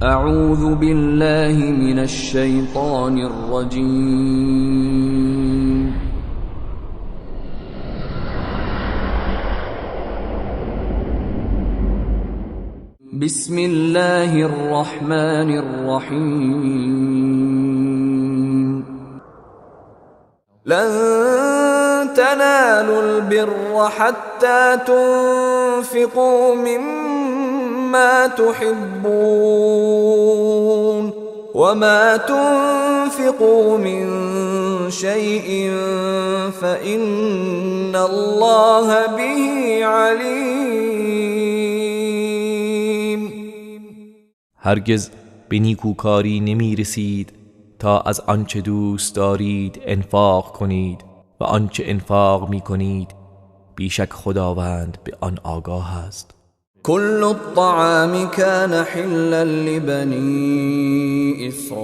اعوذ بالله من الشیطان الرجیم. بسم الله الرحمن الرحیم. لن تنالوا البر حتى تنفقوا مما تحبون وما تنفقوا من شيء فإن الله به علیم. هرگز به نیکوکاری نمی رسید تا از آنچه دوست دارید انفاق کنید و آنچه انفاق می کنید بیشک خداوند به آن آگاه است. كل الطعام كان حلا لبني إسرائيل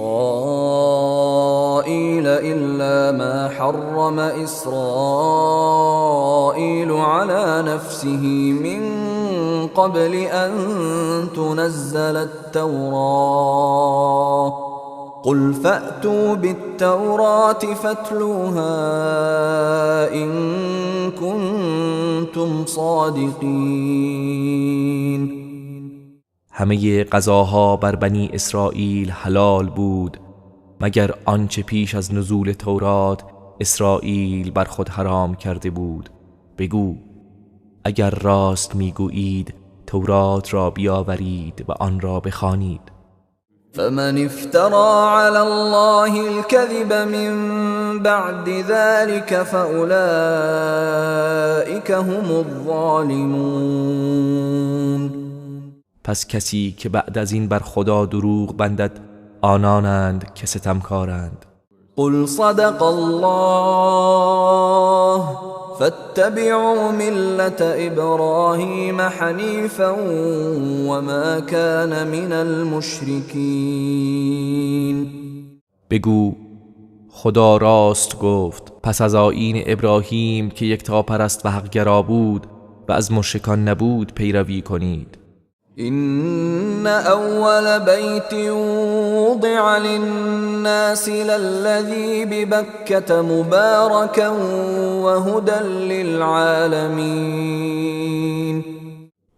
إلا ما حرم إسرائيل على نفسه من قبل أن تنزل التوراة قل فأتوا بالتوراة فاتلوها إن كنتم صادقین. همه غذاها بر بنی اسرائیل حلال بود مگر آنچه پیش از نزول تورات اسرائیل بر خود حرام کرده بود. بگو اگر راست میگویید تورات را بیاورید و آن را بخوانید. فمن افترى على الله الكذب من بعد ذلك فأولئك هم الظالمون. پس کسی که بعد از این بر خدا دروغ بندد آنانند که ستمکارند. قل صدق الله فاتبعوا ملة ابراهیم حنیفا وما كان من المشرکین. بگو خدا راست گفت، پس از آیین ابراهیم که یکتاپرست و حقگرا بود و از مشرکان نبود پیروی کنید. إن أول بيت وضع للناس للذي ببكة مباركا وهدى للعالمين.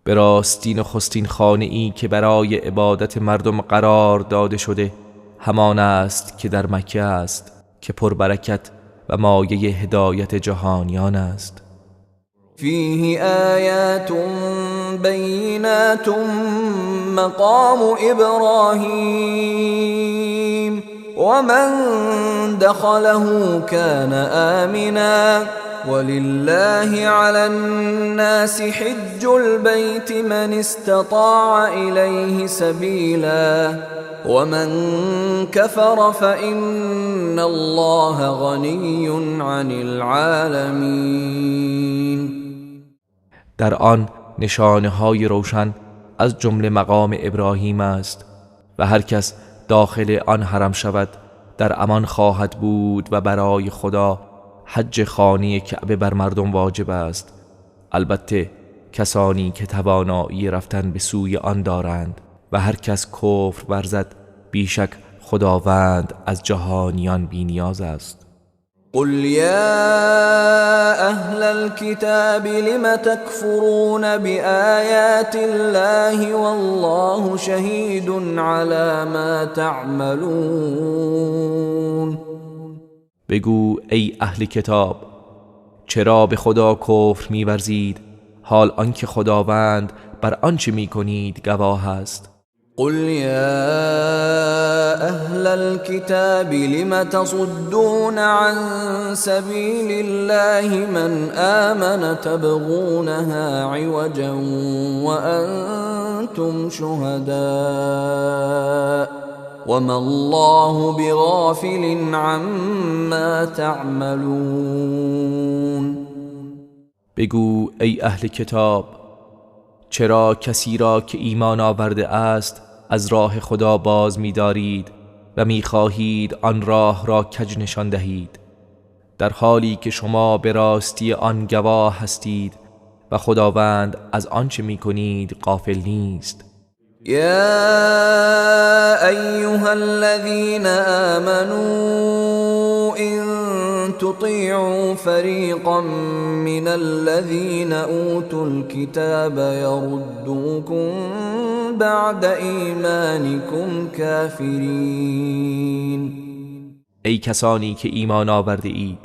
به راستی نخستین خانه ای که برای عبادت مردم قرار داده شده همان است که در مکه است، که پربرکت و مایه هدایت جهانیان است. فیه آیات بینات مقام ابراهیم ومن دخله كان آمنا ولله على الناس حج البيت من استطاع إليه سبيلا ومن كفر فإن الله غني عن العالمين. در آن نشانه های روشن از جمله مقام ابراهیم است و هر کس داخل آن حرم شود در امان خواهد بود و برای خدا حج خانه کعبه بر مردم واجب است، البته کسانی که توانایی رفتن به سوی آن دارند، و هر کس کفر ورزد بیشک خداوند از جهانیان بی نیاز است. قل یا اهل الكتاب لم تکفرون بآیات الله والله شهید علی ما تعملون. بگو ای اهل کتاب چرا به خدا کفر می‌ورزید حال آنکه خداوند بر آنچه می‌کنید گواه است. قل یا اهل الكتاب لم تصدون عن سبیل الله من آمن تبغونها عوجا وانتم شهداء وما الله بغافل عما تعملون. بگو ای اهل کتاب چرا کسی را که ایمان آورده است از راه خدا باز می‌دارید و می‌خواهید آن راه را کج نشان دهید، در حالی که شما به راستی آن گواه هستید و خداوند از آنچه می‌کنید غافل نیست. يا أيها الذين آمنوا إن تطيعوا فريقا من الذين أوتوا الكتاب يردوكم بعد إيمانكم كافرين. ای کسانی که ایمان آورده اید،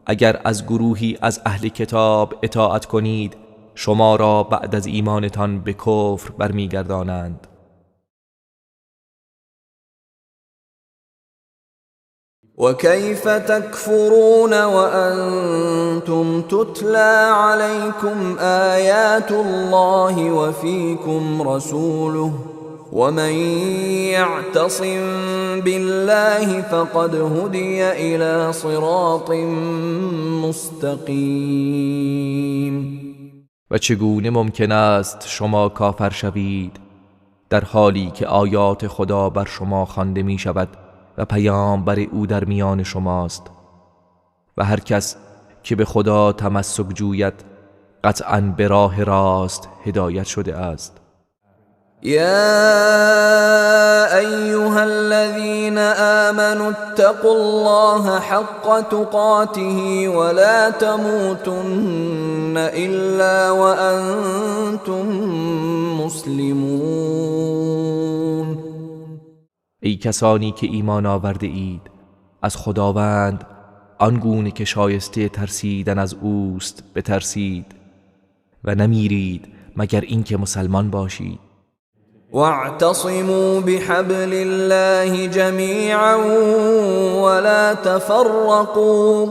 اگر از گروهی از اهل کتاب اطاعت کنید شما را بعد از ایمانتان به کفر برمیگردانند. وكيف تكفرون وأنتم تتلى عليكم آيات الله وفيكم رسوله ومن يعتصم بالله فقد هدي إلى صراط مستقيم. و چگونه ممکن است شما کافر شوید در حالی که آیات خدا بر شما خوانده می شود و پیامبر او در میان شماست؟ و هر کس که به خدا تمسک جوید قطعاً به راه راست هدایت شده است. يا أيها الذين آمنوا اتقوا الله حق تقاته ولا تموتن إلا وأنتم مسلمون. ای کسانی که ایمان آورده اید، از خداوند آنگونه که شایسته ترسیدن از اوست بترسید و نمیرید مگر اینکه مسلمان باشید. واعتصموا بحبل الله جميعا ولا تفرقوا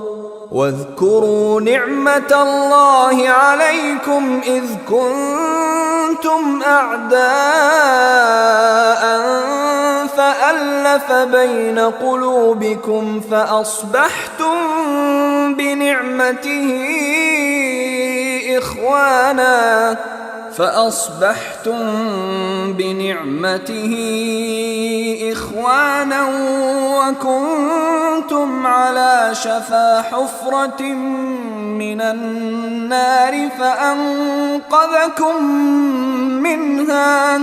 واذكروا نعمة الله عليكم إذ كنتم أعداء فألف بين قلوبكم فأصبحتم بنعمته إخوانا وكنتم على شفا حفرة من النار فأنقذكم منها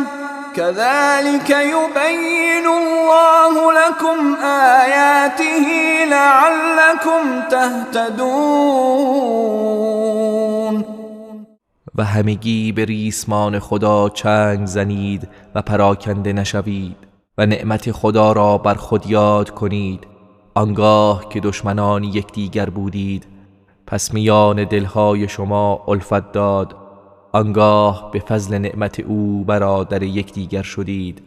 كذلك يبين الله لكم آياته لعلكم تهتدون. و همگی به ریسمان خدا چنگ زنید و پراکنده نشوید و نعمت خدا را بر خود یاد کنید آنگاه که دشمنان یکدیگر بودید، پس میان دلهای شما الفت داد، آنگاه به فضل نعمت او برادر یکدیگر شدید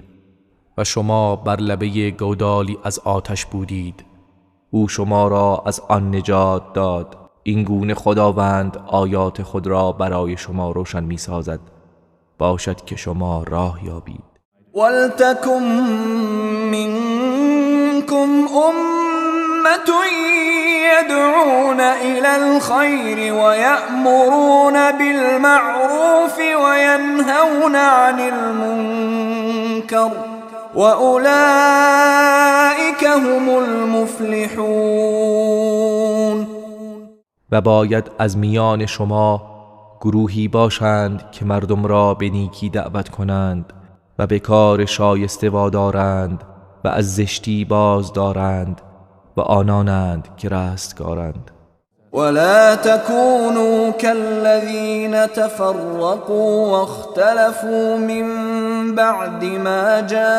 و شما بر لبه گودالی از آتش بودید، او شما را از آن نجات داد. این گونه خداوند آیات خود را برای شما روشن می سازد، باشد که شما راه یابید. ولتکن منکم امة یدعون الی الخیر ویأمرون بالمعروف وینهون عن المنکر وأولئک هم المفلحون. و باید از میان شما گروهی باشند که مردم را به نیکی دعوت کنند و به کار شایسته وادارند و از زشتی باز دارند و آنانند که رستگارند. ولا تكونوا كالذين تفرقوا واختلفوا من بعد ما جاءهم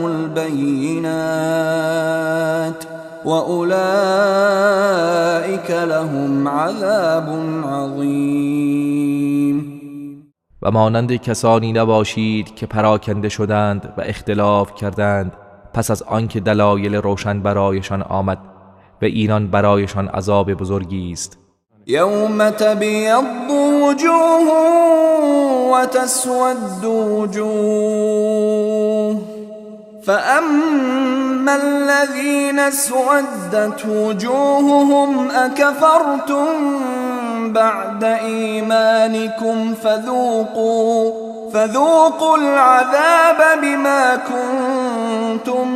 البينات وأولئك لهم عذاب عظیم. و مانند کسانی نباشید که پراکنده شدند و اختلاف کردند پس از آنکه دلایل روشن برایشان آمد و اینان برایشان عذاب بزرگی است. یوم تبیض وجوه و تسود وجوه فأما الذين اسودت وجوههم أكفرتم بعد إيمانكم فذوقوا العذاب بما كنتم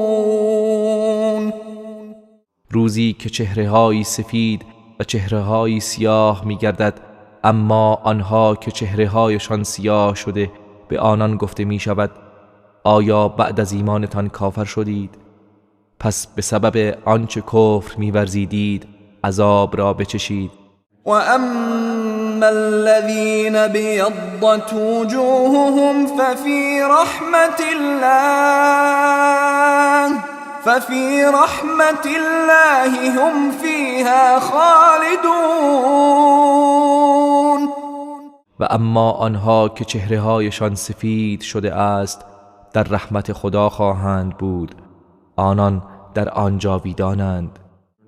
تكفرون. روزی که چهره‌های سفید و چهره‌های سیاه می‌گردد اما آنها که چهره‌هایشان سیاه شده به آنان گفته می شود آیا بعد از ایمانتان کافر شدید؟ پس به سبب آنچه کفر می‌ورزیدید عذاب را بچشید. و اما الذين ابيضت وجوههم ففي رحمة الله هم فيها خالدون. و اما آنها که چهره‌هایشان سفید شده است در رحمت خدا خواهند بود، آنان در آن جاویدانند.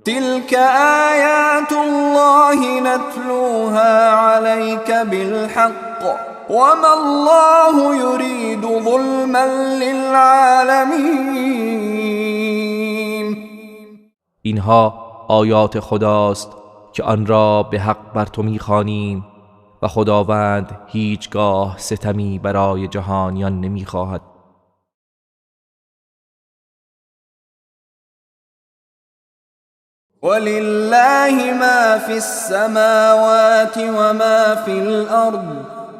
تلك آیات الله نتلوها عليك بالحق وما الله يريد ظلما للعالمین. اینها آیات خداست که آن را به حق بر تو می‌خوانیم و خداوند هیچگاه ستمی برای جهانیان نمی‌خواهد. ولله ما فی السماوات وما فی الارض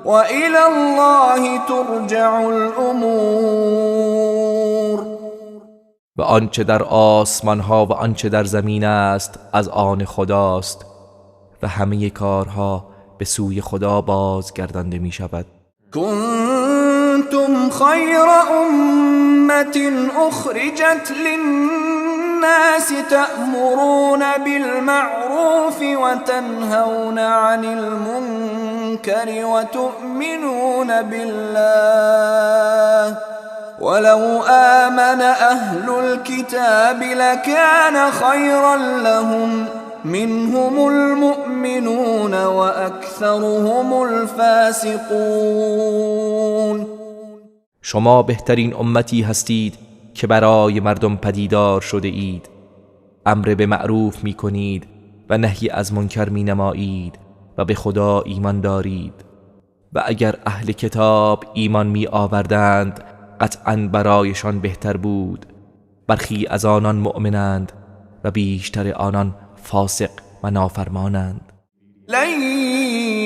وإلى الله ترجع الامور. و آنچه در آسمان ها و آنچه در زمین است از آن خداست و همه کارها به سوی خدا بازگردانده می شود. کنتم خیر امة اخرجت للناس تأمرون بالمعروف وتنهون عن المنكر وتؤمنون بالله ولو آمن أهل الكتاب لكان خيرا لهم منهم المؤمنون وأكثرهم الفاسقون. شما بهترین امتی هستید که برای مردم پدیدار شده اید، امر به معروف می کنید و نهی از منکر می نمایید و به خدا ایمان دارید. و اگر اهل کتاب ایمان می آوردند قطعاً برایشان بهتر بود. برخی از آنان مؤمنند و بیشتر آنان فاسق و نافرمانند. لن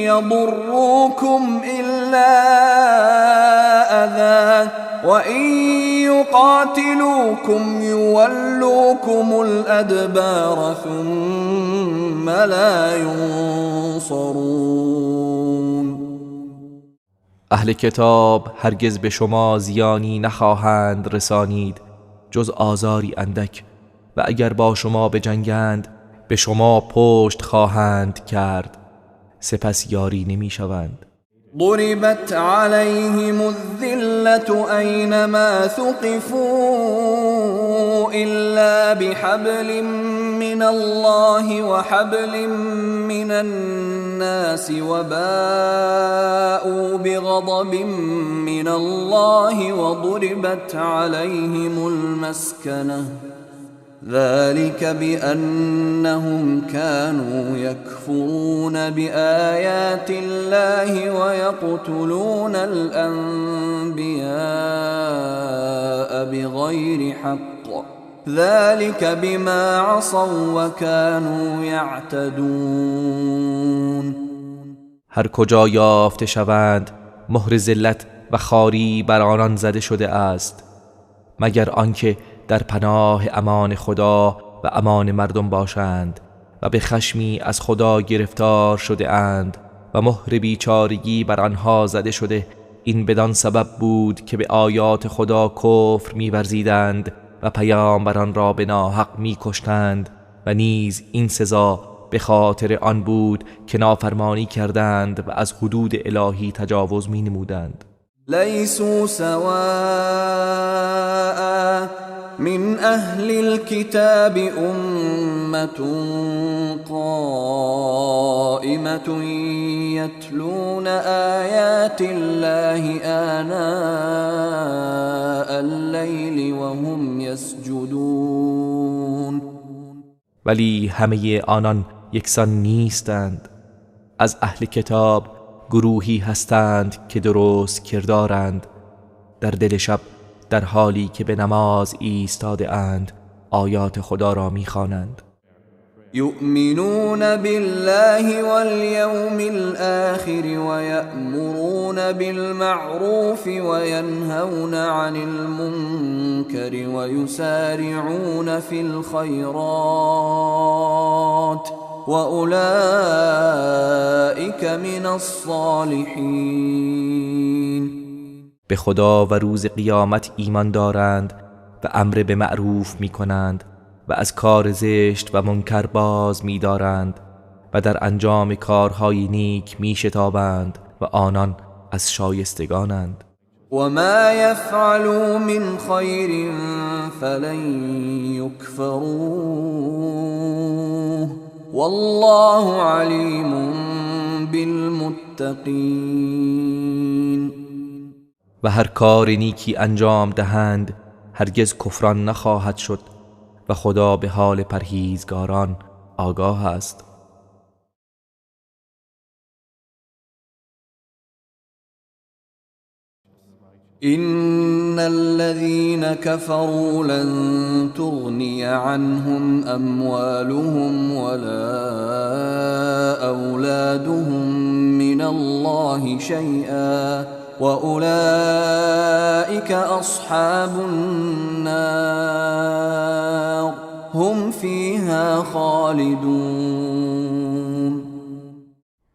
یضروکم الا اذی وان یقاتلوکم یولوکم الادبار ثم لا ینصرون. اهل کتاب هرگز به شما زیانی نخواهند رسانید جز آزاری اندک، و اگر با شما بجنگند به شما پشت خواهند کرد، سپس یاری نمی شوند. ضربت عليهم الذلة أينما ثقفوا إلا بحبل من الله وحبل من الناس وباءوا بغضب من الله وضربت عليهم المسكنة ذلك بأنهم كانوا يكفرون بآيات الله ويقتلون الأنبياء بغير حق ذلك بما عصوا وكانوا يعتدون. هر کجا یافته شوند مهر ذلت و خواری بر آنان زده شده است، مگر آنکه در پناه امان خدا و امان مردم باشند و به خشمی از خدا گرفتار شده اند و مهر بیچارگی بر آنها زده شده. این بدان سبب بود که به آیات خدا کفر می‌ورزیدند و پیامبران را به ناحق می‌کشتند، و نیز این سزا به خاطر آن بود که نافرمانی کردند و از حدود الهی تجاوز می‌نمودند. لیسوا سواء من أهل الكتاب أمة قائمة يتلون آيات الله آناء الليل وهم يسجدون. ولی همه آنان یکسان نیستند. از اهل کتاب گروهی هستند که درست کردارند، در دل شب در حالی که به نماز ایستاده اند آیات خدا را می‌خوانند. يؤمنون بالله واليوم الآخر ويأمرون بالمعروف وينهون عن المنكر ويسارعون في الخيرات وأولئك من الصالحین. به خدا و روز قیامت ایمان دارند و امر به معروف می کنند و از کار زشت و منکر باز می دارند و در انجام کارهای نیک می شتابند و آنان از شایستگانند. و ما یفعلوا من خیر فلن یکفروه والله علیم بالمتقین. و هر کار نیکی انجام دهند هرگز کفران نخواهد شد و خدا به حال پرهیزگاران آگاه است. إن الذين كفروا لن تغني عنهم أموالهم ولا أولادهم من الله شيئا وأولئك أصحاب النار هم فيها خالدون.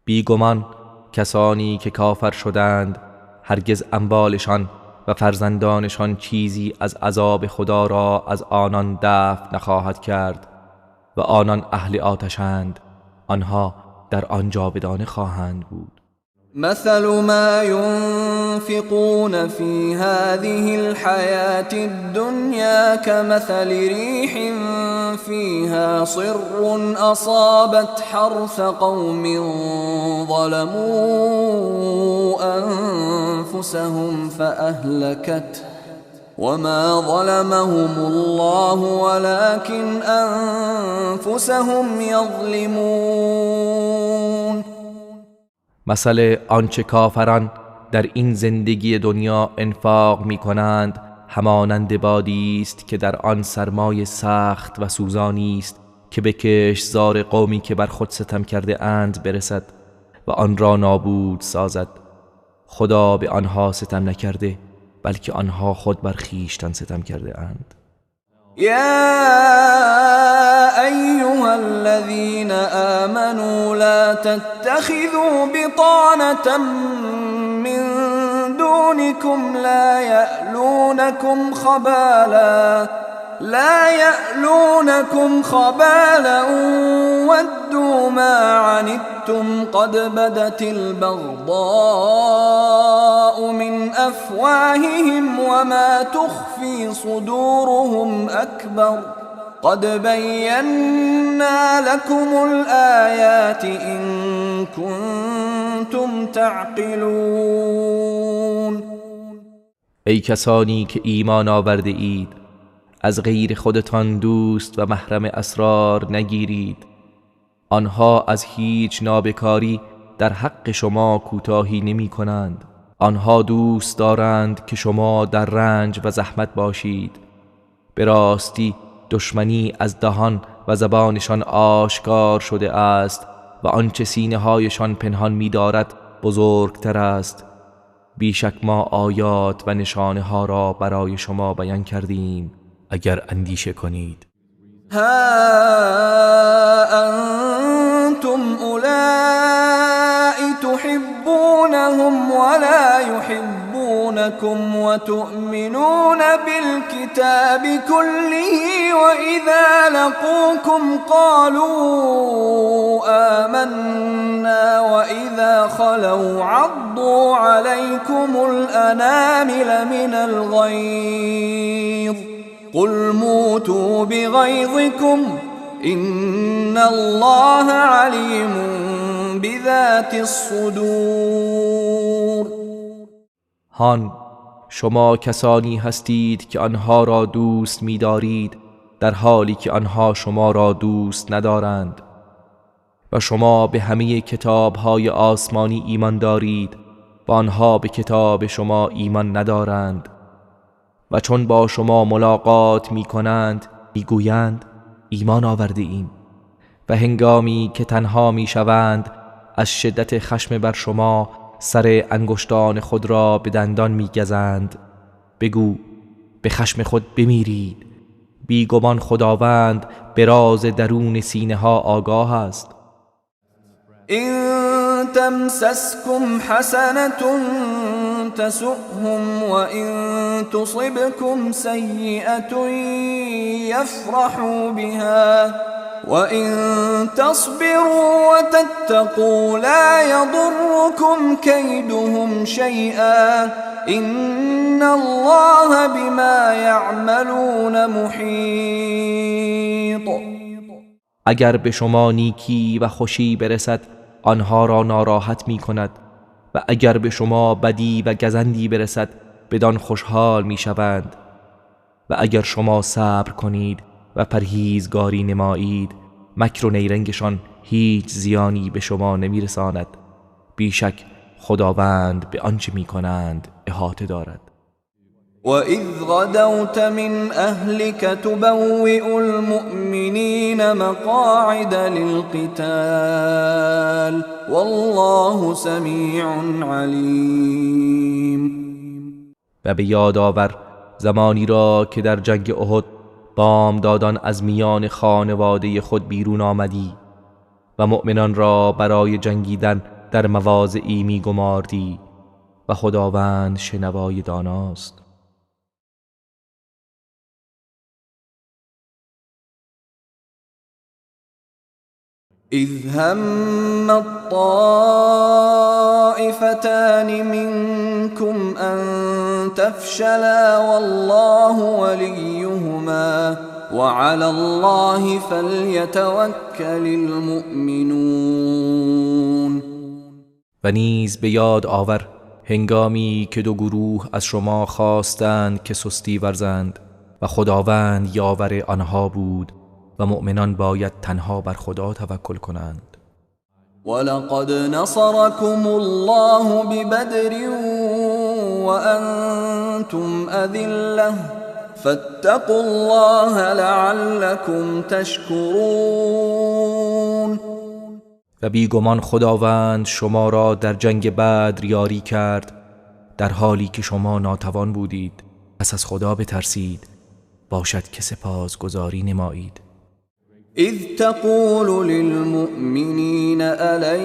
بیگمان کسانی که کافر شدند هرگز اموالشان و فرزندانشان چیزی از عذاب خدا را از آنان دفع نخواهد کرد و آنان اهل آتشند، آنها در آن جاودانه خواهند بود. مثل ما ينفقون في هذه الحياة الدنيا كمثل ريح فيها صر أصابت حرث قوم ظلموا أنفسهم فأهلكته وما ظلمهم الله ولكن أنفسهم يظلمون. مثل آنچه کافران در این زندگی دنیا انفاق می کنند همانند بادی است که در آن سرمای سخت و سوزانی است که به کشتزار قومی که بر خود ستم کرده اند برسد و آن را نابود سازد. خدا به آنها ستم نکرده بلکه آنها خود بر خویشتن ستم کرده اند. یا ایها الذین آمنوا لا تتخذوا بطانة من دونكم لا يألونكم خبالا ودوا ما عنتم قد بدت البغضاء من أفواههم وما تخفي صدورهم أكبر قد بينا لكم الآيات إن كنتم تعقلون. ای کسانی که ایمان آورده اید، از غیر خودتان دوست و محرم اسرار نگیرید. آنها از هیچ نابکاری در حق شما کوتاهی نمی کنند. آنها دوست دارند که شما در رنج و زحمت باشید. به راستی دشمنی از دهان و زبانشان آشکار شده است و آنچه سینه هایشان پنهان می دارد بزرگتر است. بیشک ما آیات و نشانه ها را برای شما بیان کردیم اگر اندیشه کنید. ها انتم اولئک تحبونهم ولا يحبونكم وتؤمنون بالكتاب كله وإذا لقوكم قالوا آمنا وإذا خلوا عضوا عليكم الأنامل من الغيظ قل موتوا بغيظكم إن الله عليم بذات الصدور. هان شما کسانی هستید که آنها را دوست می‌دارید در حالی که آنها شما را دوست ندارند و شما به همه کتاب‌های آسمانی ایمان دارید و آنها به کتاب شما ایمان ندارند و چون با شما ملاقات می‌کنند می‌گویند ایمان آورده ایم و هنگامی که تنها میشوند از شدت خشم بر شما سر انگشتان خود را به دندان میگزند. بگو به خشم خود بمیرید، بیگمان خداوند به راز درون سینه ها آگاه است. إن تمسسكم حسنة تسؤهم وإن تصبكم سيئة يفرحوا بها وإن تصبروا وتتقوا لا يضركم كيدهم شيئا إن الله بما يعملون محيط. اگر به شما نیکی و خوشی برسد آنها را ناراحت می کند و اگر به شما بدی و گزندی برسد بدان خوشحال می شوند. و اگر شما صبر کنید و پرهیزگاری نمایید مکر و نیرنگشان هیچ زیانی به شما نمی رساند. بیشک خداوند به آنچه می کنند احاطه دارد. وَإِذْ غَدَوْتَ مِنْ أَهْلِكَ تُبَوِّئُ الْمُؤْمِنِينَ مَقَاعِدَ لِلْقِتَالِ وَاللَّهُ سَمِيعٌ عَلِيمٌ. و به یاد آور زمانی را که در جنگ احد بامدادان از میان خانواده خود بیرون آمدی و مؤمنان را برای جنگیدن در مواضعی می گماردی و خداوند شنوای داناست. إذ هم الطائفتان منكم أن تفشلا والله وليهما وعلى الله فليتوكل المؤمنون. و نیز به یاد آور هنگامی که دو گروه از شما خواستند که سستی ورزند و خداوند یاور آنها بود و مؤمنان باید تنها بر خدا توکل کنند. ولقد نصركم الله ببدر وأنتم أذلة فاتقوا الله لعلكم تشكرون. و بیگمان خداوند شما را در جنگ بدر یاری کرد در حالی که شما ناتوان بودید، پس از خدا بترسید، باشد که سپاسگزاری نمایید. اذ تقول للمؤمنین ألن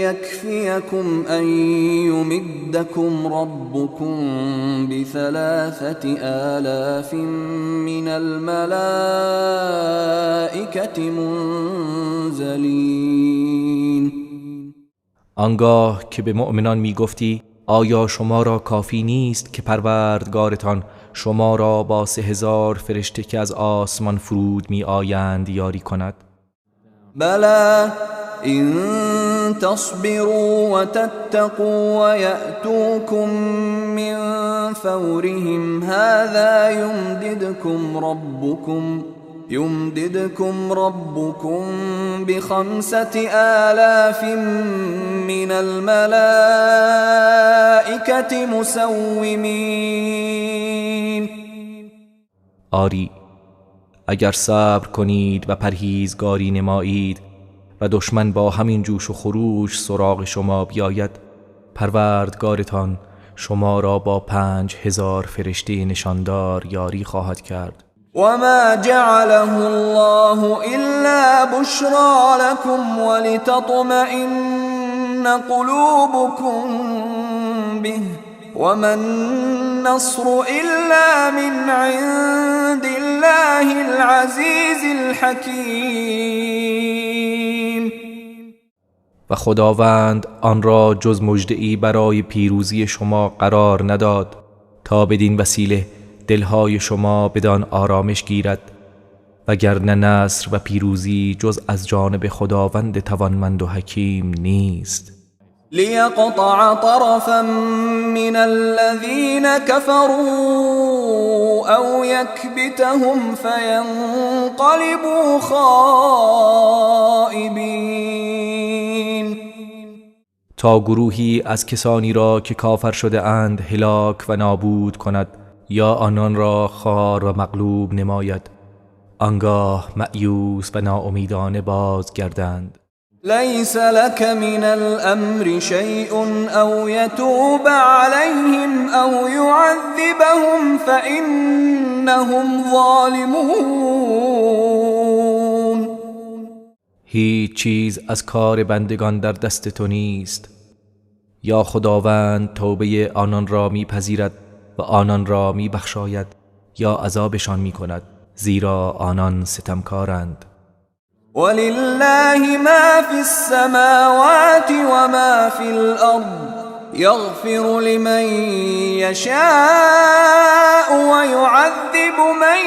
يكفيكم أن يمدكم ربكم ب3,000 من الملائكة منزلین. آنگاه که به مؤمنان می گفتی آیا شما را کافی نیست که پروردگارتان شما را با 3000 فرشته که از آسمان فرود می آیند یاری کند؟ بلا إن تصبروا وتتقوا ويأتوكم من فورهم هذا يمددكم ربكم ب5,000 من الملائكة مسومين. آری اگر صبر کنید و پرهیزگاری نمایید و دشمن با همین جوش و خروش سراغ شما بیاید، پروردگارتان شما را با 5000 فرشته نشاندار یاری خواهد کرد. وما جعله الله إلا بشرى لكم ولتطمئن قلوبكم به وما النصر إلا من عند الله العزيز الحكيم. و خداوند آن را جز مژده‌ای برای پیروزی شما قرار نداد تا بدین وسیله دلهای شما بدان آرامش گیرد، وگرنه نصر و پیروزی جز از جانب خداوند توانمند و حکیم نیست. لیقطع طرفا من الذین كفروا او یکبتهم فینقلبوا خائبین. تا گروهی از کسانی را که کافر شده اند هلاک و نابود کند یا آنان را خوار و مغلوب نماید، آنگاه مأیوس و ناامیدانه بازگردند. ليس لك من الأمر شيء أو يتوب عليهم أو يعذبهم فإنهم ظالمون. هیچ چیز از کار بندگان در دست تو نیست. یا خداوند توبه آنان را میپذیرد و آنان را میبخشاید یا عذابشان میکند، زیرا آنان ستمکارند. ولله ما في السماوات وما في الأرض يغفر لمن يشاء ويعذب من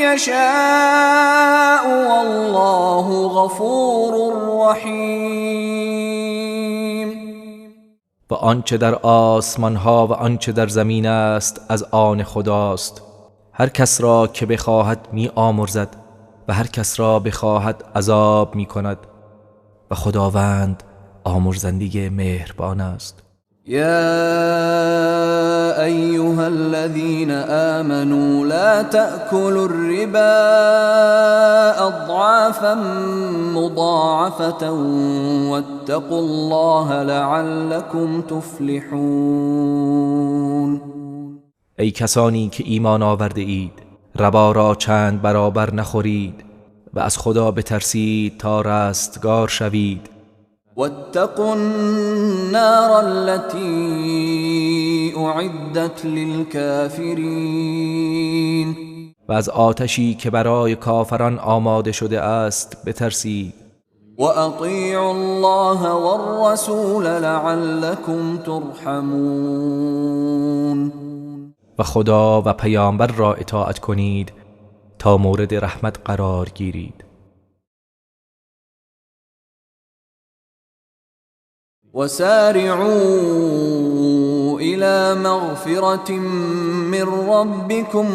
يشاء والله غفور رحیم. و آنچه در آسمان ها و آنچه در زمین است از آن خداست. هر کس را که بخواهد می آمرزد و هر کس را بخواهد عذاب می کند و خداوند آمرزنده مهربان است. یا ایها الذین آمنوا لا تأکلوا الربا اضعافا مضاعفة واتقوا الله لعلكم تفلحون. ای کسانی که ایمان آورده اید، ربا را چند برابر نخورید و از خدا بترسید تا رستگار شوید. واتقوا النار التي اعدت للكافرین. و از آتشی که برای کافران آماده شده است بترسید. واطیعوا الله والرسول لعلكم ترحمون. و خدا و پیامبر را اطاعت کنید تا مورد رحمت قرار گیرید. وسارعوا إلى مغفرة من ربكم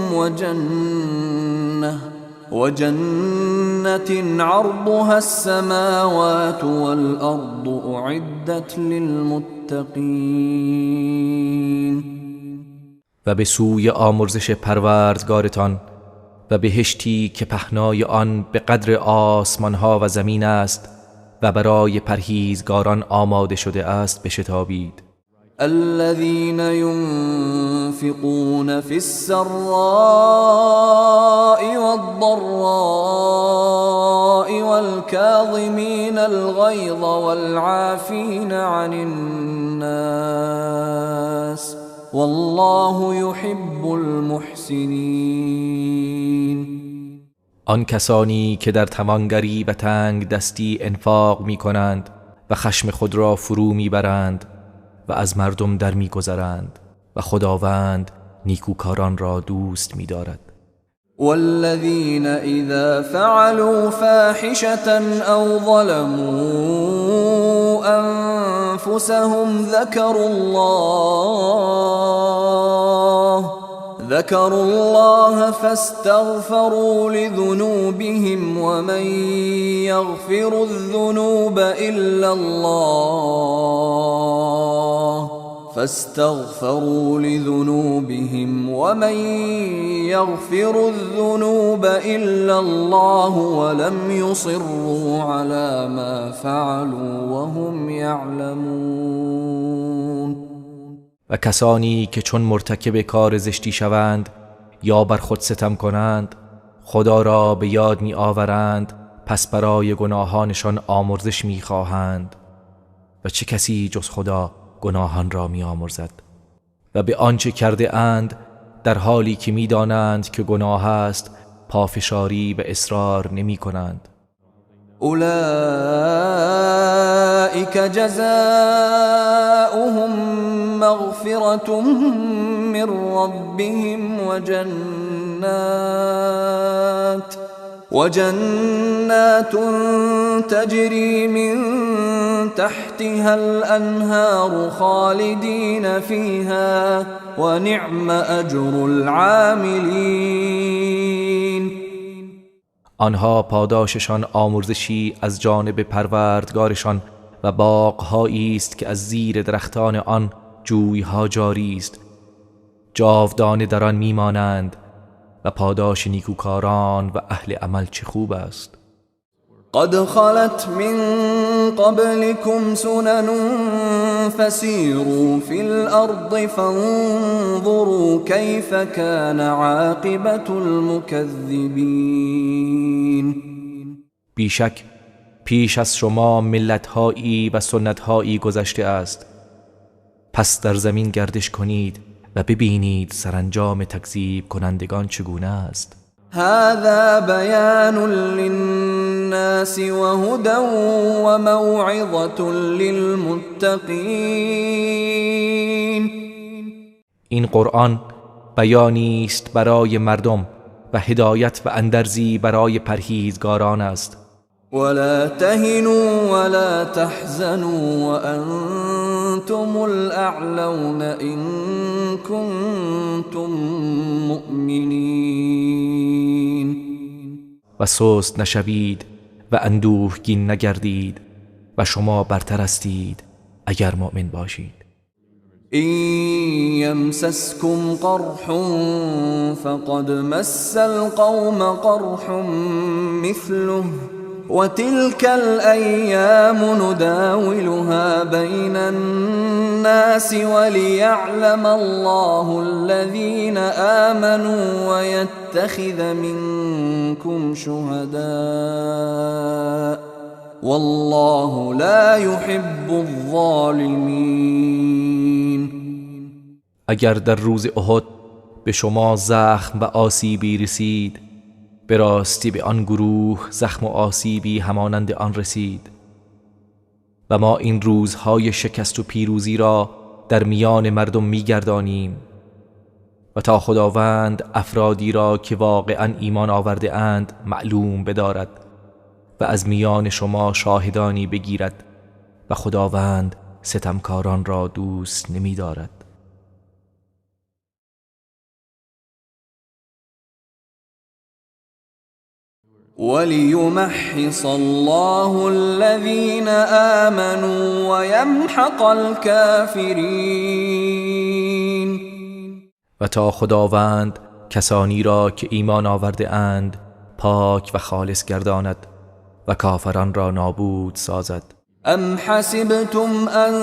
وجنة عرضها السماوات والأرض أعدت للمتقين. و به سوی آمرزش پروردگارتان و بهشتی که پهنای آن به قدر آسمانها و زمین است و برای پرهیزگاران آماده شده است بشتابید. الذين ينفقون في السراء والضراء والكاظمين الغيظ والعافين عن الناس والله يحب المحسنين. آن کسانی که در توانگری و تنگ دستی انفاق می کنند و خشم خود را فرو می برند و از مردم در می گذرند و خداوند نیکوکاران را دوست می دارد. والذین اذا فعلوا فاحشة او ظلموا انفسهم ذكروا الله فاستغفروا لذنوبهم ومن يغفر الذنوب إلا الله فاستغفروا لذنوبهم ومن يغفر الذنوب إلا الله ولم يصروا على ما فعلوا وهم يعلمون. و کسانی که چون مرتکب کار زشتی شوند یا بر خود ستم کنند خدا را به یاد می آورند، پس برای گناهانشان آمرزش می خواهند و چه کسی جز خدا گناهان را می آمرزد و به آنچه کرده اند در حالی که می دانند که گناه است پافشاری و اصرار نمی کنند. اولئک جزاؤهم مغفرة من ربهم وجنات تجري من تحتها الأنهار خالدين فيها ونعم أجر العاملين. آنها پاداششان آمرزشی از جانب پروردگارشان و باغهایی است که از زیر درختان آن جویها جاری است، جاودانه در آن میمانند و پاداش نیکوکاران و اهل عمل چه خوب است. قد خلت من قبلكم سنن فسيروا في الأرض فانظروا كيف كان عاقبة المكذبين. بیشک پیش از شما ملت‌هایی و سنت‌هایی گذشته است، پس در زمین گردش کنید و ببینید سرانجام تکذیب کنندگان چگونه است. هذا بیان للناس وهدى وموعظة للمتقین. این قرآن بیانی است برای مردم و هدایت و اندرزی برای پرهیزگاران است. ولا تهنوا ولا تحزنوا وأنتم الأعلون إن كنتم مؤمنین. و سست نشوید و اندوهگین نگردید و شما برتر هستید اگر مؤمن باشید. إن يمسسكم قرح فقد مس القوم قرح مثله وتلك الأيام نداولها بين الناس وليعلم الله الذين آمنوا ويتخذ منكم شهداء والله لا يحب الظالمين. اگر در روز احد به شما زخم و آسیبی رسید، به راستی به آن گروه زخم و آسیبی همانند آن رسید. و ما این روزهای شکست و پیروزی را در میان مردم میگردانیم و تا خداوند افرادی را که واقعا ایمان آورده اند معلوم بدارد و از میان شما شاهدانی بگیرد و خداوند ستمکاران را دوست نمی‌دارد. وليمحص الله الذين آمنوا ويمحق الكافرين. و تا خداوند کسانی را که ایمان آورده اند پاک و خالص گرداند و کافران را نابود سازد. ام حسبتم ان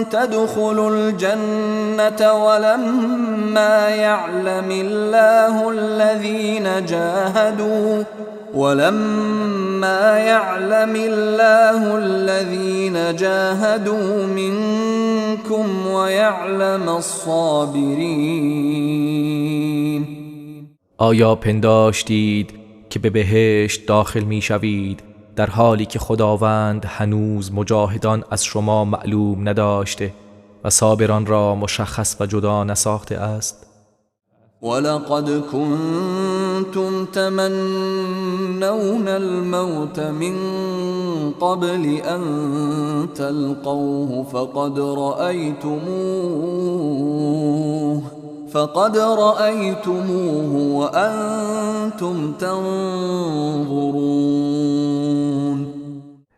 تدخلوا الجنة ولما يعلم الله الذين جاهدوا منكم ويعلم الصابرين. آیا پنداشتید که به بهشت داخل می شوید در حالی که خداوند هنوز مجاهدان از شما معلوم نداشته و صابران را مشخص و جدا نساخته است؟ ولقد كنتم تمنون الموت من قبل أن تلقوه فقد رأيتموه وأنتم تنظرون.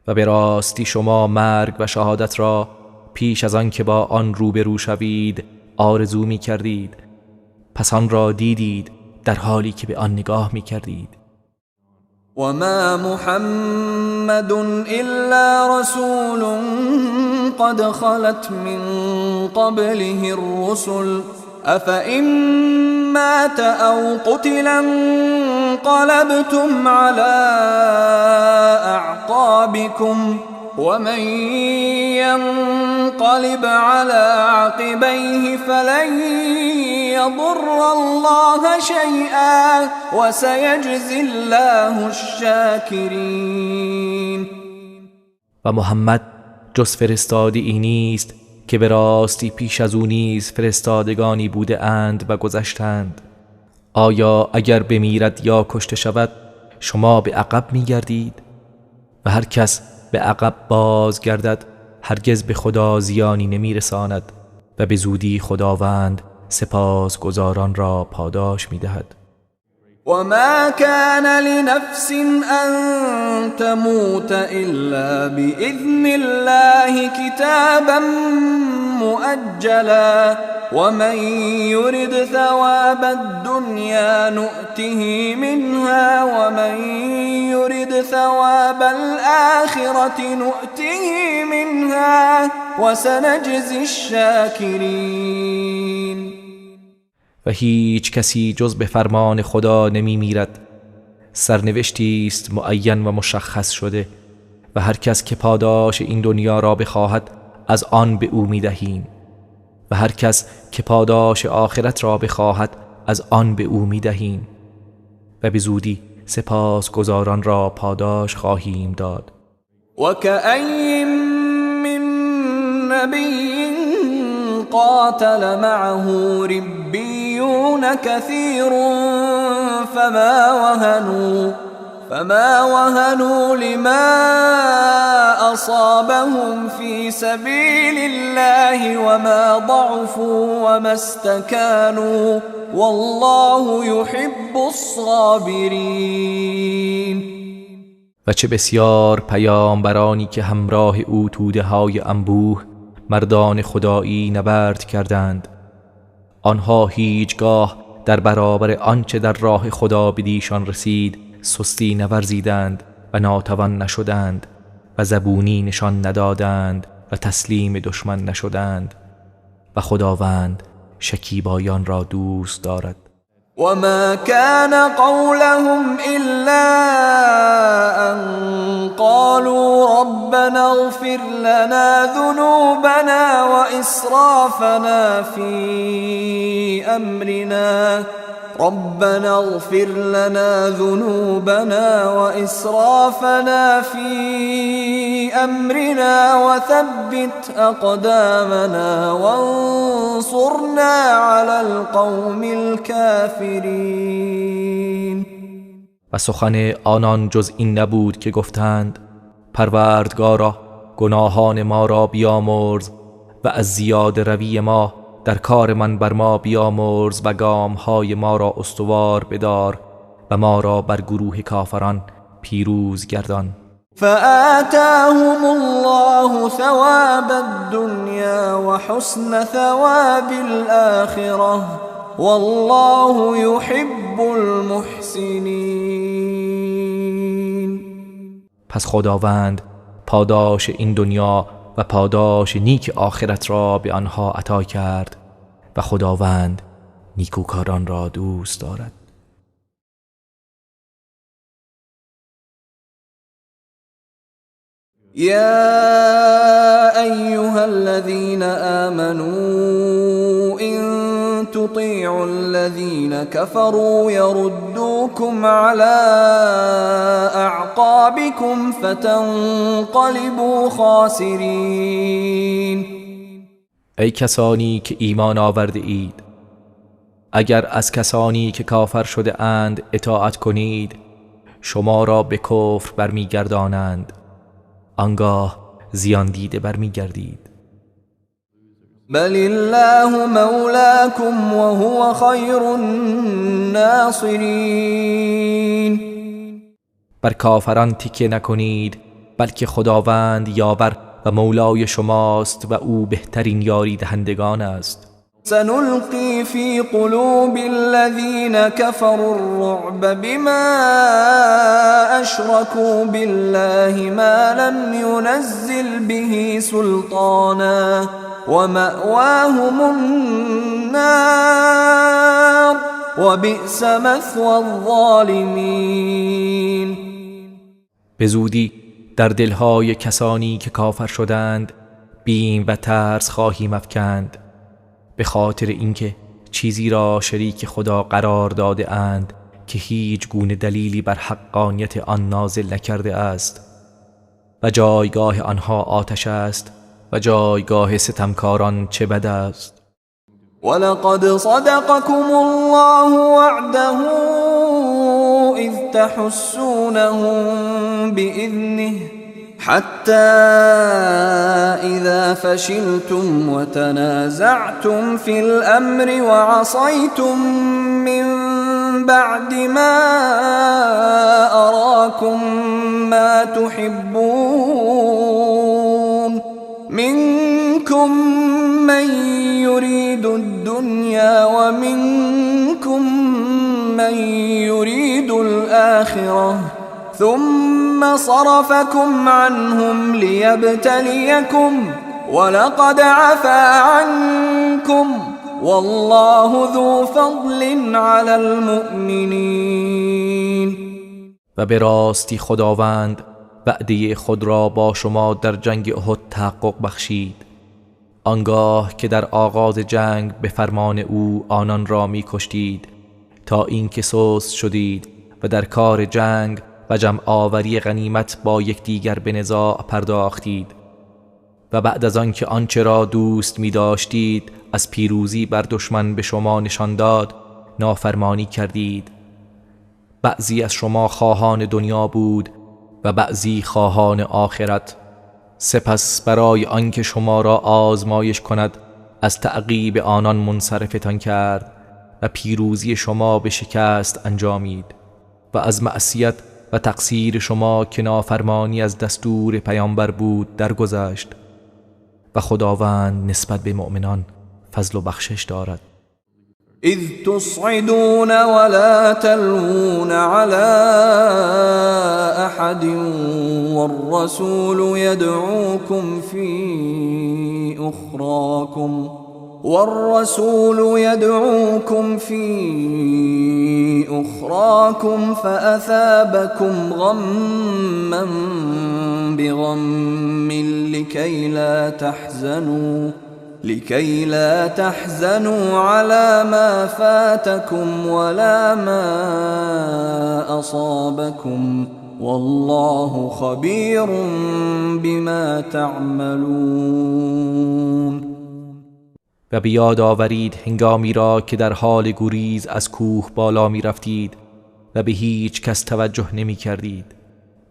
و به راستی شما مرگ و شهادت را پیش از آن که با آن روبرو شوید آرزو می کردید، پس آن را دیدید در حالی که به آن نگاه می کردید. و ما محمد الا رسول قد خلت من قبله الرسل افئن مات او قتل انقلبتم على اعقابكم ومن ينقلب على عقبيه فلن يضر الله شيئا وسيجزي الله الشاكرين. و محمد جز فرستاده ای نیست که به راستی پیش از او نیز فرستادگانی بوده اند و گذشتند. آیا اگر بمیرد یا کشته شود شما به عقب می‌گردید؟ و هر کس به عقب باز گردد هرگز به خدا زیانی نمیرساند و به زودی خداوند سپاسگزاران را پاداش میدهد. وما كان لنفس أن تموت إلا بإذن الله كتابا مؤجلا ومن يرد ثواب الدنيا نؤته منها ومن يرد ثواب الآخرة نؤته منها وسنجزي الشاكرين. و هیچ کسی جز به فرمان خدا نمی میرد. سرنوشتی است معین و مشخص شده و هر کس که پاداش این دنیا را بخواهد از آن به او می دهیم و هر کس که پاداش آخرت را بخواهد از آن به او می دهیم و به زودی سپاسگزاران را پاداش خواهیم داد. و کأی من نبی قاتل معه ربیون كثير فما وهنوا لما أصابهم في سبيل الله وما ضعفوا وما استكانوا والله يحب الصابرين. و چه بسیار پیامبرانی که همراه او توده های انبوه مردان خدایی نبرد کردند. آنها هیچگاه در برابر آنچه در راه خدا بدیشان رسید سستی نورزیدند و ناتوان نشدند و زبونی نشان ندادند و تسلیم دشمن نشدند و خداوند شکیبایان را دوست دارد. وما كان قولهم إلا أن قالوا ربنا اغفر لنا ذنوبنا وإسرافنا في أمرنا ربنا اغفر لنا ذنوبنا وإسرافنا في أمرنا وثبت أقدامنا وانصرنا على القوم الكافرين. و سخن آنان جز این نبود که گفتند پروردگارا گناهان ما را بیامرز و از زیاد روی ما در کار من بر ما بیامرز و گامهای ما را استوار بدار و ما را بر گروه کافران پیروز گردان. فآتاهم الله ثواب الدنيا وحسن ثواب الآخرة والله يحب المحسنين. پس خداوند پاداش این دنیا و پاداش نیک آخرت را به آنها عطا کرد و خداوند نیکوکاران را دوست دارد. یا ایها الذین آمنوا إن تطیعوا الذین كفروا یردوکم علی اعقابکم فتنقلبوا خاسرین. ای کسانی که ایمان آورده اید، اگر از کسانی که کافر شده اند اطاعت کنید شما را به کفر برمیگردانند، آنگاه زیان دیده برمیگردید. بل الله مولاکم وهو خیر الناصرین. بر کافران تکیه نکنید، بلکه خداوند یاور و مولای شماست و او بهترین یاری دهندگان است. سنلقی فی قلوب الذین كفروا الرعب بما اشركوا بالله ما لم ينزل به سلطانا ومأواهم النار وبئس مثوى الظالمین. به زودی در دلهای کسانی که کافر شدند بیم و ترس خواهیم افکند، به خاطر اینکه چیزی را شریک خدا قرار داده اند که هیچ گونه دلیلی بر حقانیت آن نازل نکرده است و جایگاه آنها آتش است و جایگاه ستمکاران چه بد است. ولقد صدقكم الله وعده اذ تحسونهم بإذنه حتى إذا فشلتم وتنازعتم في الأمر وعصيتم من بعد ما أراكم ما تحبون منكم من يريد الدنيا ومنكم من يريد الآخرة ثم صرفكم عنهم ليبتليكم ولقد عفا عنكم والله ذو فضل على المؤمنین. و به راستی خداوند وعده خود را با شما در جنگ احد تحقق بخشید، آنگاه که در آغاز جنگ به فرمان او آنان را می کشتید تا اینکه سست شدید و در کار جنگ و جمع آوری غنیمت با یکدیگر به نزاع پرداختید و بعد از آنکه آنچه را دوست می داشتید از پیروزی بر دشمن به شما نشان داد نافرمانی کردید. بعضی از شما خواهان دنیا بود و بعضی خواهان آخرت. سپس برای آنکه شما را آزمایش کند از تعقیب آنان منصرفتان کرد و پیروزی شما به شکست انجامید و از معصیت و تقصیر شما که نافرمانی از دستور پیامبر بود درگذشت و خداوند نسبت به مؤمنان فضل و بخشش دارد. اذ تصعدون ولا تلوون على احد والرسول يدعوكم في أخراكم فأثابكم غما بغم لكي لا تحزنوا على ما فاتكم ولا ما أصابكم والله خبير بما تعملون. و بیاد آورید هنگامی را که در حال گریز از کوه بالا می رفتید و به هیچ کس توجه نمی کردید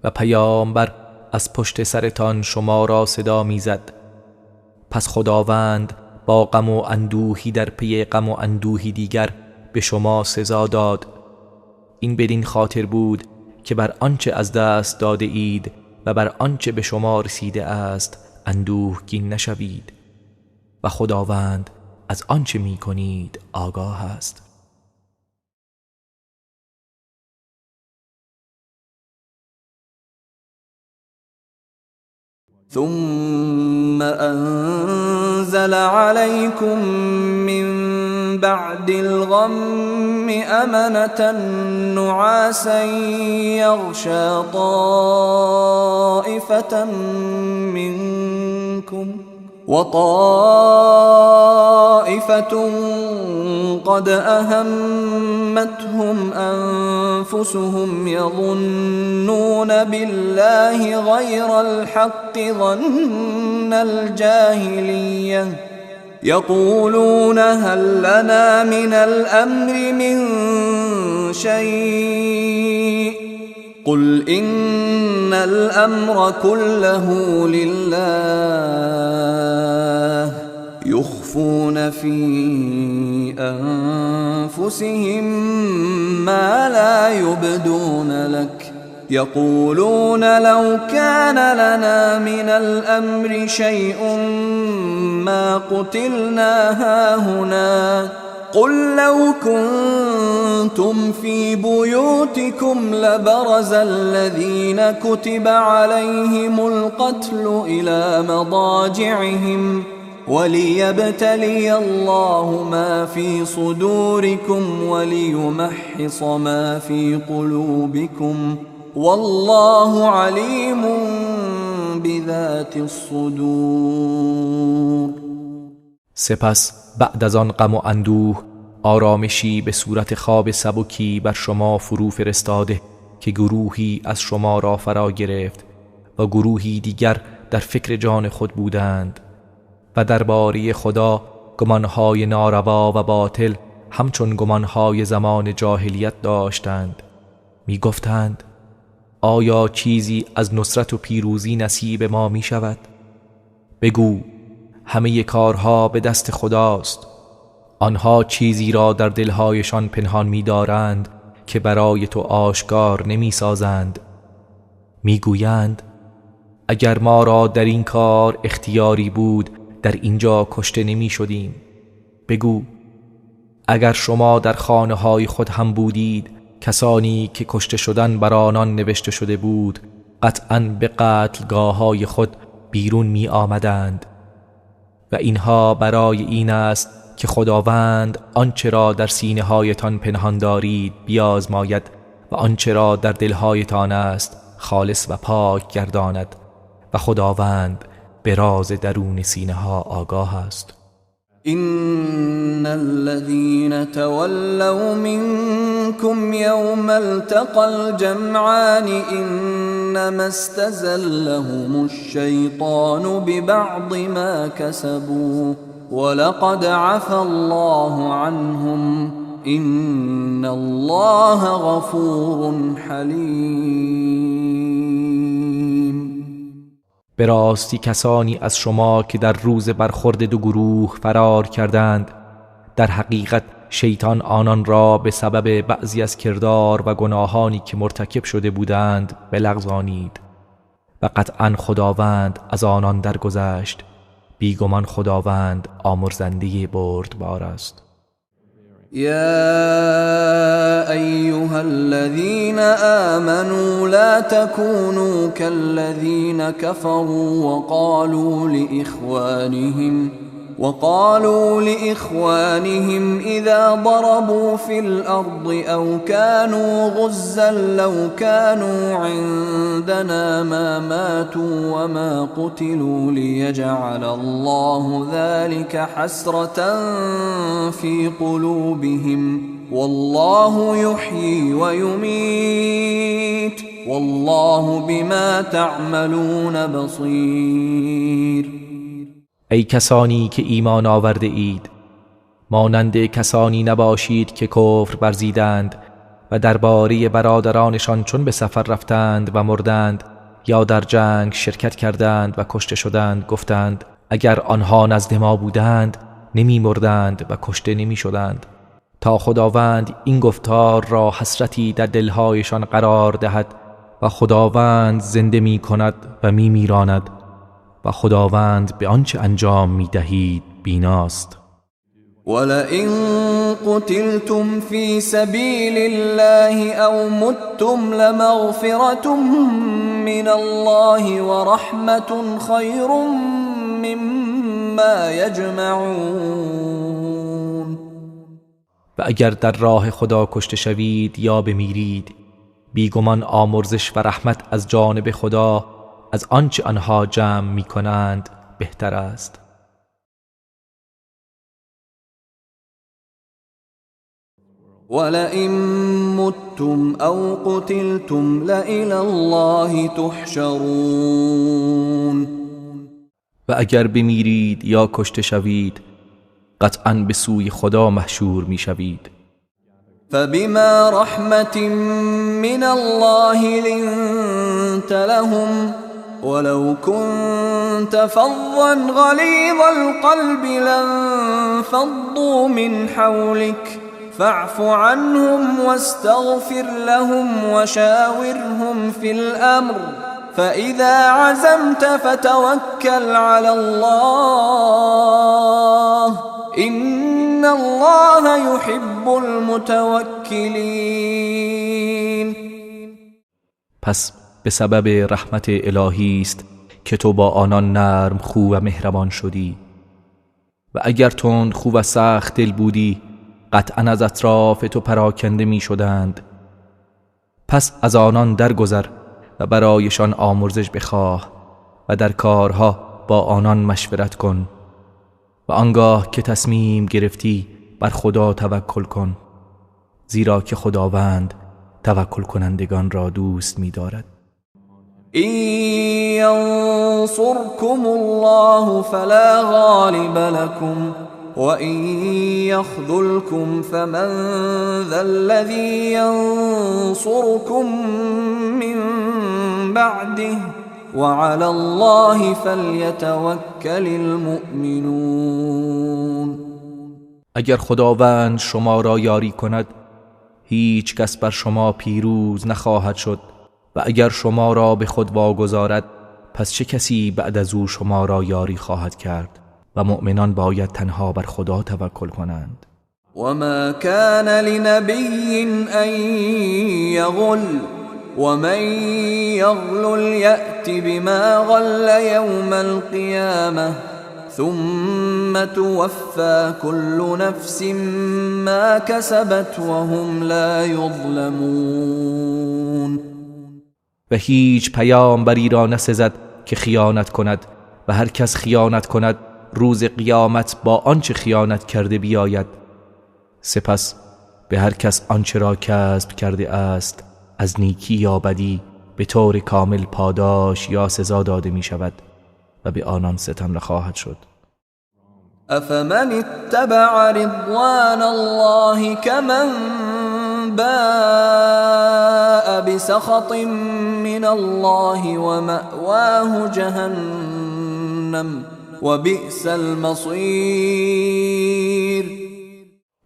و پیامبر از پشت سرتان شما را صدا می زد. پس خداوند با غم و اندوهی در پی غم و اندوهی دیگر به شما سزا داد. این بدین خاطر بود که بر آنچه از دست داده اید و بر آنچه به شما رسیده است اندوهگین نشوید و خداوند از آنچه می کنید آگاه است. ثم أنزل عليكم من بعد الغم أمنة نعاسا يغشى طائفة منكم وطائفة قد أهمتهم أنفسهم يظنون بالله غير الحق ظن الجاهلية يقولون هل لنا من الأمر من شيء قل إن الأمر كله لله يخفون في أنفسهم ما لا يبدون لك يقولون لو كان لنا من الأمر شيء ما قتلنا هاهنا قل لو كنتم في بيوتكم لبرز الذين كتب عليهم القتل إلى مضاجعهم وليبتلي الله ما في صدوركم وليمحص ما في قلوبكم والله عليم بذات الصدور. سپس بعد از آن غم و اندوه آرامشی به صورت خواب سبکی بر شما فرو فرستاده که گروهی از شما را فرا گرفت و گروهی دیگر در فکر جان خود بودند و درباره خدا گمانهای ناروا و باطل همچون گمانهای زمان جاهلیت داشتند. می گفتند آیا چیزی از نصرت و پیروزی نصیب ما می شود؟ بگو همه کارها به دست خداست. آنها چیزی را در دلهایشان پنهان می‌دارند که برای تو آشکار نمی‌سازند. می‌گویند اگر ما را در این کار اختیاری بود در اینجا کشته نمی‌شدیم. بگو اگر شما در خانه‌های خود هم بودید، کسانی که کشته شدن بر آنان نوشته شده بود قطعاً به قتلگاه‌های خود بیرون می آمدند. و اینها برای این است که خداوند آنچه را در سینه هایتان پنهان دارید بیازماید و آنچه را در دلهایتان است خالص و پاک گرداند و خداوند به راز درون سینه ها آگاه است. إن الذين تولوا منكم يوم التقى الجمعان إنما استزلهم الشيطان ببعض ما كسبوا ولقد عفا الله عنهم إن الله غفور حليم. به راستی کسانی از شما که در روز برخورد دو گروه فرار کردند، در حقیقت شیطان آنان را به سبب بعضی از کردار و گناهانی که مرتکب شده بودند بلغزانید و قطعا خداوند از آنان درگذشت. بیگمان خداوند آمرزنده بردبار است. يا أيها الذين آمنوا لا تكونوا كالذين كفروا وقالوا لإخوانهم إذا ضربوا في الأرض أو كانوا غزا لو كانوا عندنا ما ماتوا وما قتلوا ليجعل الله ذلك حسرة في قلوبهم والله يحيي ويميت والله بما تعملون بصير. ای کسانی که ایمان آورده اید، مانند کسانی نباشید که کفر ورزیدند و درباره برادرانشان چون به سفر رفتند و مردند یا در جنگ شرکت کردند و کشته شدند گفتند اگر آنها نزد ما بودند نمی مردند و کشته نمی شدند، تا خداوند این گفتار را حسرتی در دلهایشان قرار دهد و خداوند زنده می کند و می میراند و خداوند به آنچه انجام می دهید بیناست. ولئن قتلتم في سبيل الله أو متم لمغفرة من الله ورحمة خير مما يجمعون. و اگر در راه خدا کشته شوید یا بمیرید، بیگمان آمرزش و رحمت از جانب خدا از آنچه آنها جمع می کنند بهتر است. ولئن متم أو قتلتم لإلى الله تحشرون. و اگر بمیرید یا کشته شوید قطعاً به سوی خدا محشور می شوید. فبما رحمة من الله لنت لهم ولو كنت فظا غليظ القلب لانفضوا من حولك فاعف عنهم واستغفر لهم وشاورهم في الأمر فإذا عزمت فتوكل على الله إن الله يحب المتوكلين. پس به سبب رحمت الهی است که تو با آنان نرم خو و مهربان شدی، و اگر تند خو و سخت دل بودی قطعا از اطراف تو پراکنده می شدند. پس از آنان درگذر و برایشان آمرزش بخواه و در کارها با آنان مشورت کن و آنگاه که تصمیم گرفتی بر خدا توکل کن، زیرا که خداوند توکل کنندگان را دوست می دارد. إن ينصركم الله فلا غالب لكم وإن يخذلكم فمن ذا الذي ينصركم من بعده وعلى الله فليتوكل المؤمنون. اگر خداوند شما را یاری کند هیچ کس بر شما پیروز نخواهد شد و اگر شما را به خود واگذارد پس چه کسی بعد از او شما را یاری خواهد کرد؟ و مؤمنان باید تنها بر خدا توکل کنند. وما كان لنبي أن يغل ومن يغلل يأت بما غل يوم القيامة ثم توفى كل نفس ما كسبت وهم لا يظلمون. و هیچ پیامبری را نسزد که خیانت کند و هر کس خیانت کند روز قیامت با آنچه خیانت کرده بیاید، سپس به هر کس آنچه را کسب کرده است از نیکی یا بدی به طور کامل پاداش یا سزا داده می شود و به آنان ستم نخواهد شد. افمن اتبع رضوان الله كمن باء بسخط من الله ومأواه جهنم وبئس المصیر.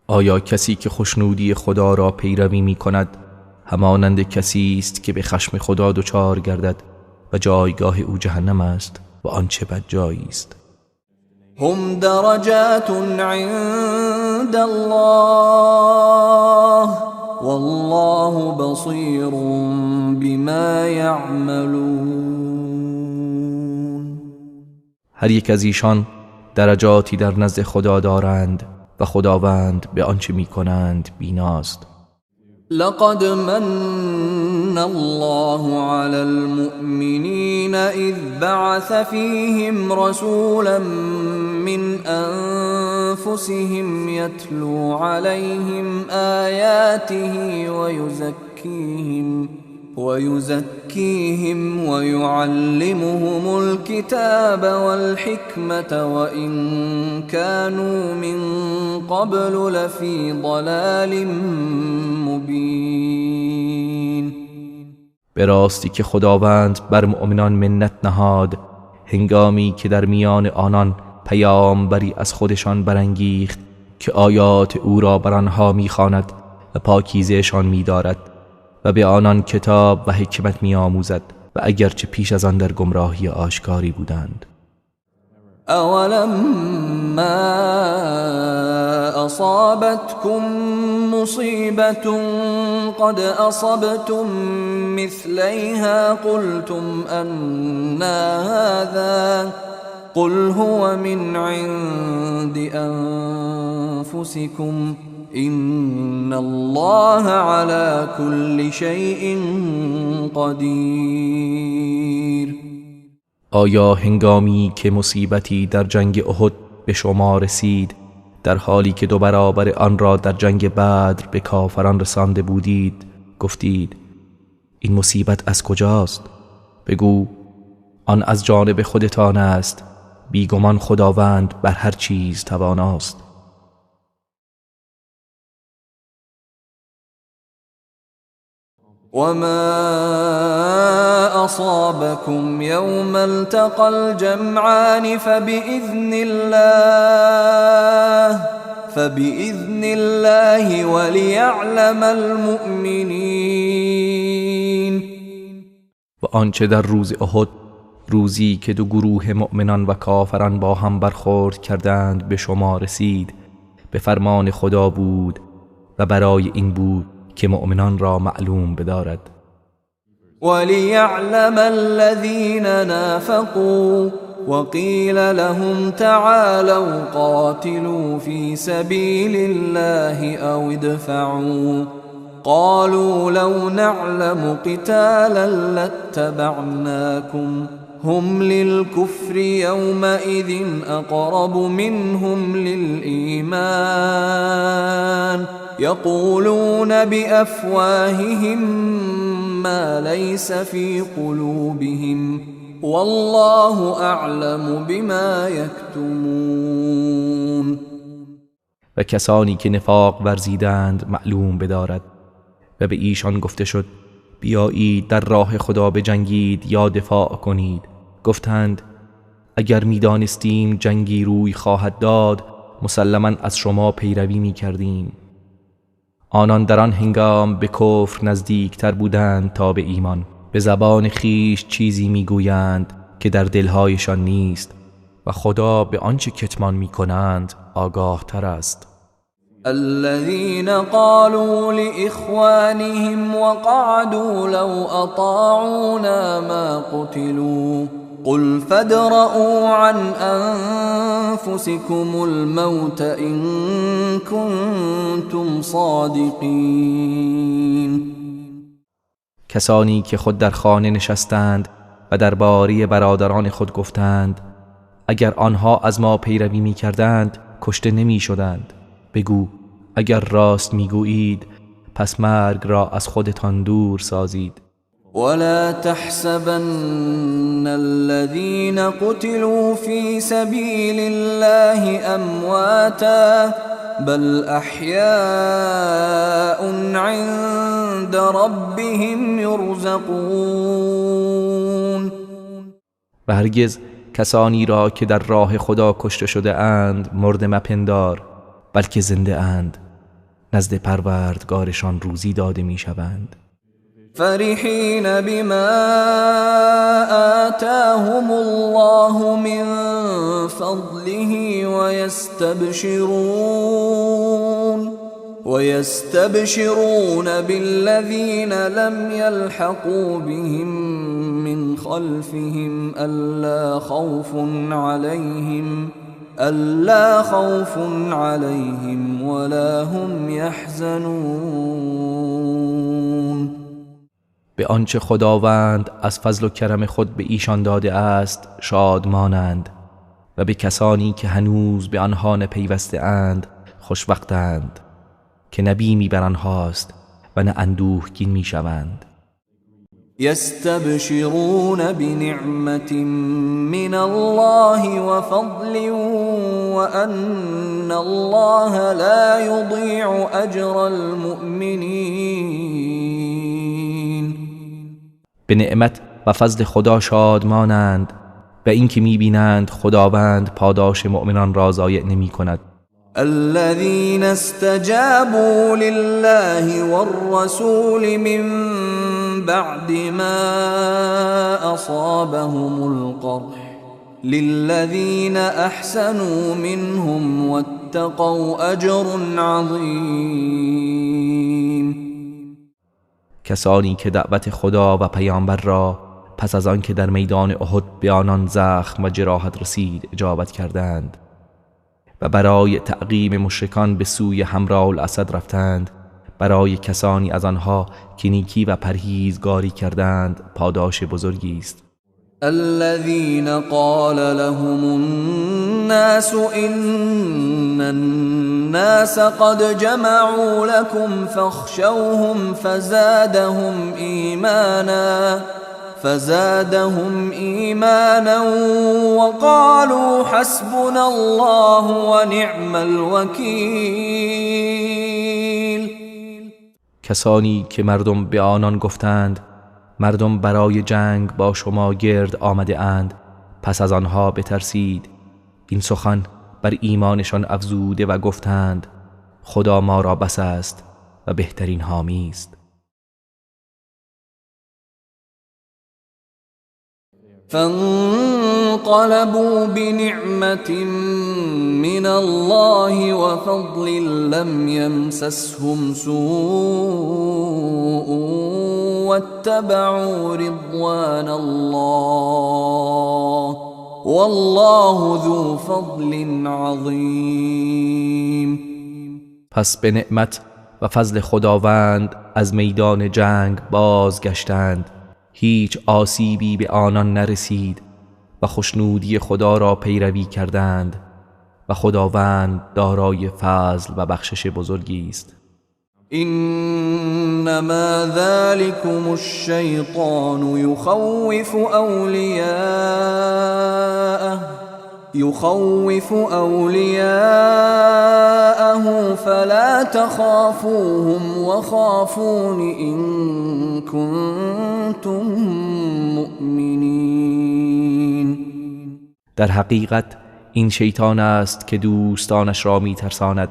آیا کسی که خوشنودی خدا را پیروی می کند همانند کسی است که به خشم خدا دچار گردد و جایگاه او جهنم است و آنچه بد جایی است؟ هم درجات عند الله والله بصیر بما یعملون. هر یک از ایشان درجاتی در نزد خدا دارند و خداوند به آنچه میکنند بیناست. لقد من الله على المؤمنين إذ بعث فيهم رسولا من أنفسهم يتلو عليهم آياته ويزكيهم ويعلمهم الكتاب والحكمة وإن كانوا من قبل لفي ضلال مبين. به راستی که خداوند بر مؤمنان منت نهاد هنگامی که در میان آنان پیامبری از خودشان برانگیخت که آیات او را بر آنها میخواند و پاکیزهشان میدارد و به آنان کتاب و حکمت میآموزد و اگرچه پیش از آن در گمراهی آشکاری بودند. اولما اصابتكم مصیبة قد اصبتم مثليها قلتم أنا هذا قل هو من عند انفسكم إن الله على كل شيء قدیر. آیا هنگامی که مصیبتی در جنگ احد به شما رسید در حالی که دو برابر آن را در جنگ بدر به کافران رسانده بودید گفتید این مصیبت از کجاست؟ بگو آن از جانب خودتان است، بیگمان خداوند بر هر چیز تواناست. وما أصابكم يوم التقى الجمعان فبإذن الله وليعلم المؤمنين. و آنچه در روز احد، روزی که دو گروه مؤمنان و کافران با هم برخورد کردند به شما رسید، به فرمان خدا بود و برای این بود که مؤمنان را معلوم بدارد. وليعلم الذين نافقوا وقيل لهم تعالوا قاتلوا في سبيل الله أو ادفعوا قالوا لو نعلم قتالا لاتبعناكم هم للكفر يومئذ أقرب منهم للإيمان يقولون بأفواههم ما ليس في قلوبهم والله أعلم بما يكتمون. و کسانی که نفاق ورزیدند معلوم بدارد و به ایشان گفته شد بیایید در راه خدا بجنگید یا دفاع کنید. گفتند اگر میدانستیم جنگی روی خواهد داد مسلما از شما پیروی می کردیم. آنان در آن هنگام به کفر نزدیکتر بودند تا به ایمان. به زبان خیش چیزی میگویند که در دلهایشان نیست و خدا به آنچه کتمان میکنند آگاه تر است. الذين قالوا لإخوانهم وقعدوا لو أطاعونا ما قتلوا قل فادرءوا عن أنفسكم الموت إن كنتم صادقين. کسانی که خود در خانه نشستند و درباره برادران خود گفتند اگر آنها از ما پیروی می کردند کشته نمی شدند. بگو اگر راست می گویید پس مرگ را از خودتان دور سازید. ولا تحسبن الذين قتلوا في سبيل الله أمواتا بل أحياء عند ربهم يرزقون. و هرگز کسانی را که در راه خدا کشته شده اند مرده مپندار، بلکه زنده اند، نزد پروردگارشان روزی داده می شوند. فرحین بما آتاهم الله من فضله ويستبشرون بالذين لم يلحقوا بهم من خلفهم ألا خوف عليهم ولا هم يحزنون. به آنچه خداوند از فضل و کرم خود به ایشان داده است شادمانند و به کسانی که هنوز به آنها نپیوسته اند خوشوقتند که نه بیمی بر آنهاست و نه اندوهگین میشوند. یستبشرون بنعمت من الله وفضل وأن الله لا یضیع اجر المؤمنین. به نعمت و فضل خدا شادمانند و اینکه میبینند خداوند پاداش مؤمنان را ضایع نمی کند. الذين استجابوا لله والرسول من بعد ما أصابهم القرح للذين أحسنوا منهم واتقوا أجر عظیم. کسانی که دعوت خدا و پیامبر را پس از آن که در میدان احد به آنان زخم و جراحت رسید اجابت کردند و برای تعقیب مشرکان به سوی حمراء الاسد رفتند، برای کسانی از آنها که نیکی و پرهیزگاری کردند پاداش بزرگی است. الذين قال لهم الناس إن الناس قد جمعوا لكم فاخشوهم فزادهم إيمانا وقالوا حسبنا الله ونعم الوكيل. کسانی که مردم به آنان گفتند مردم برای جنگ با شما گرد آمده اند، پس از آنها بترسید. این سخن بر ایمانشان افزوده و گفتند خدا ما را بس است و بهترین حامی است. فانقلبوا بنعمة من الله وفضل لم يمسسهم سوء واتبعوا رضوان الله والله ذو فضل عظیم. پس به نعمت و فضل خداوند از میدان جنگ بازگشتند، هیچ آسیبی به آنان نرسید و خوشنودی خدا را پیروی کردند و خداوند دارای فضل و بخشش بزرگی است. انما ذلكم الشیطان يخوف أولياءه فلا تخافوهم وخافون إن كنتم مؤمنين. در حقیقت این شیطان است که دوستانش را میترساند،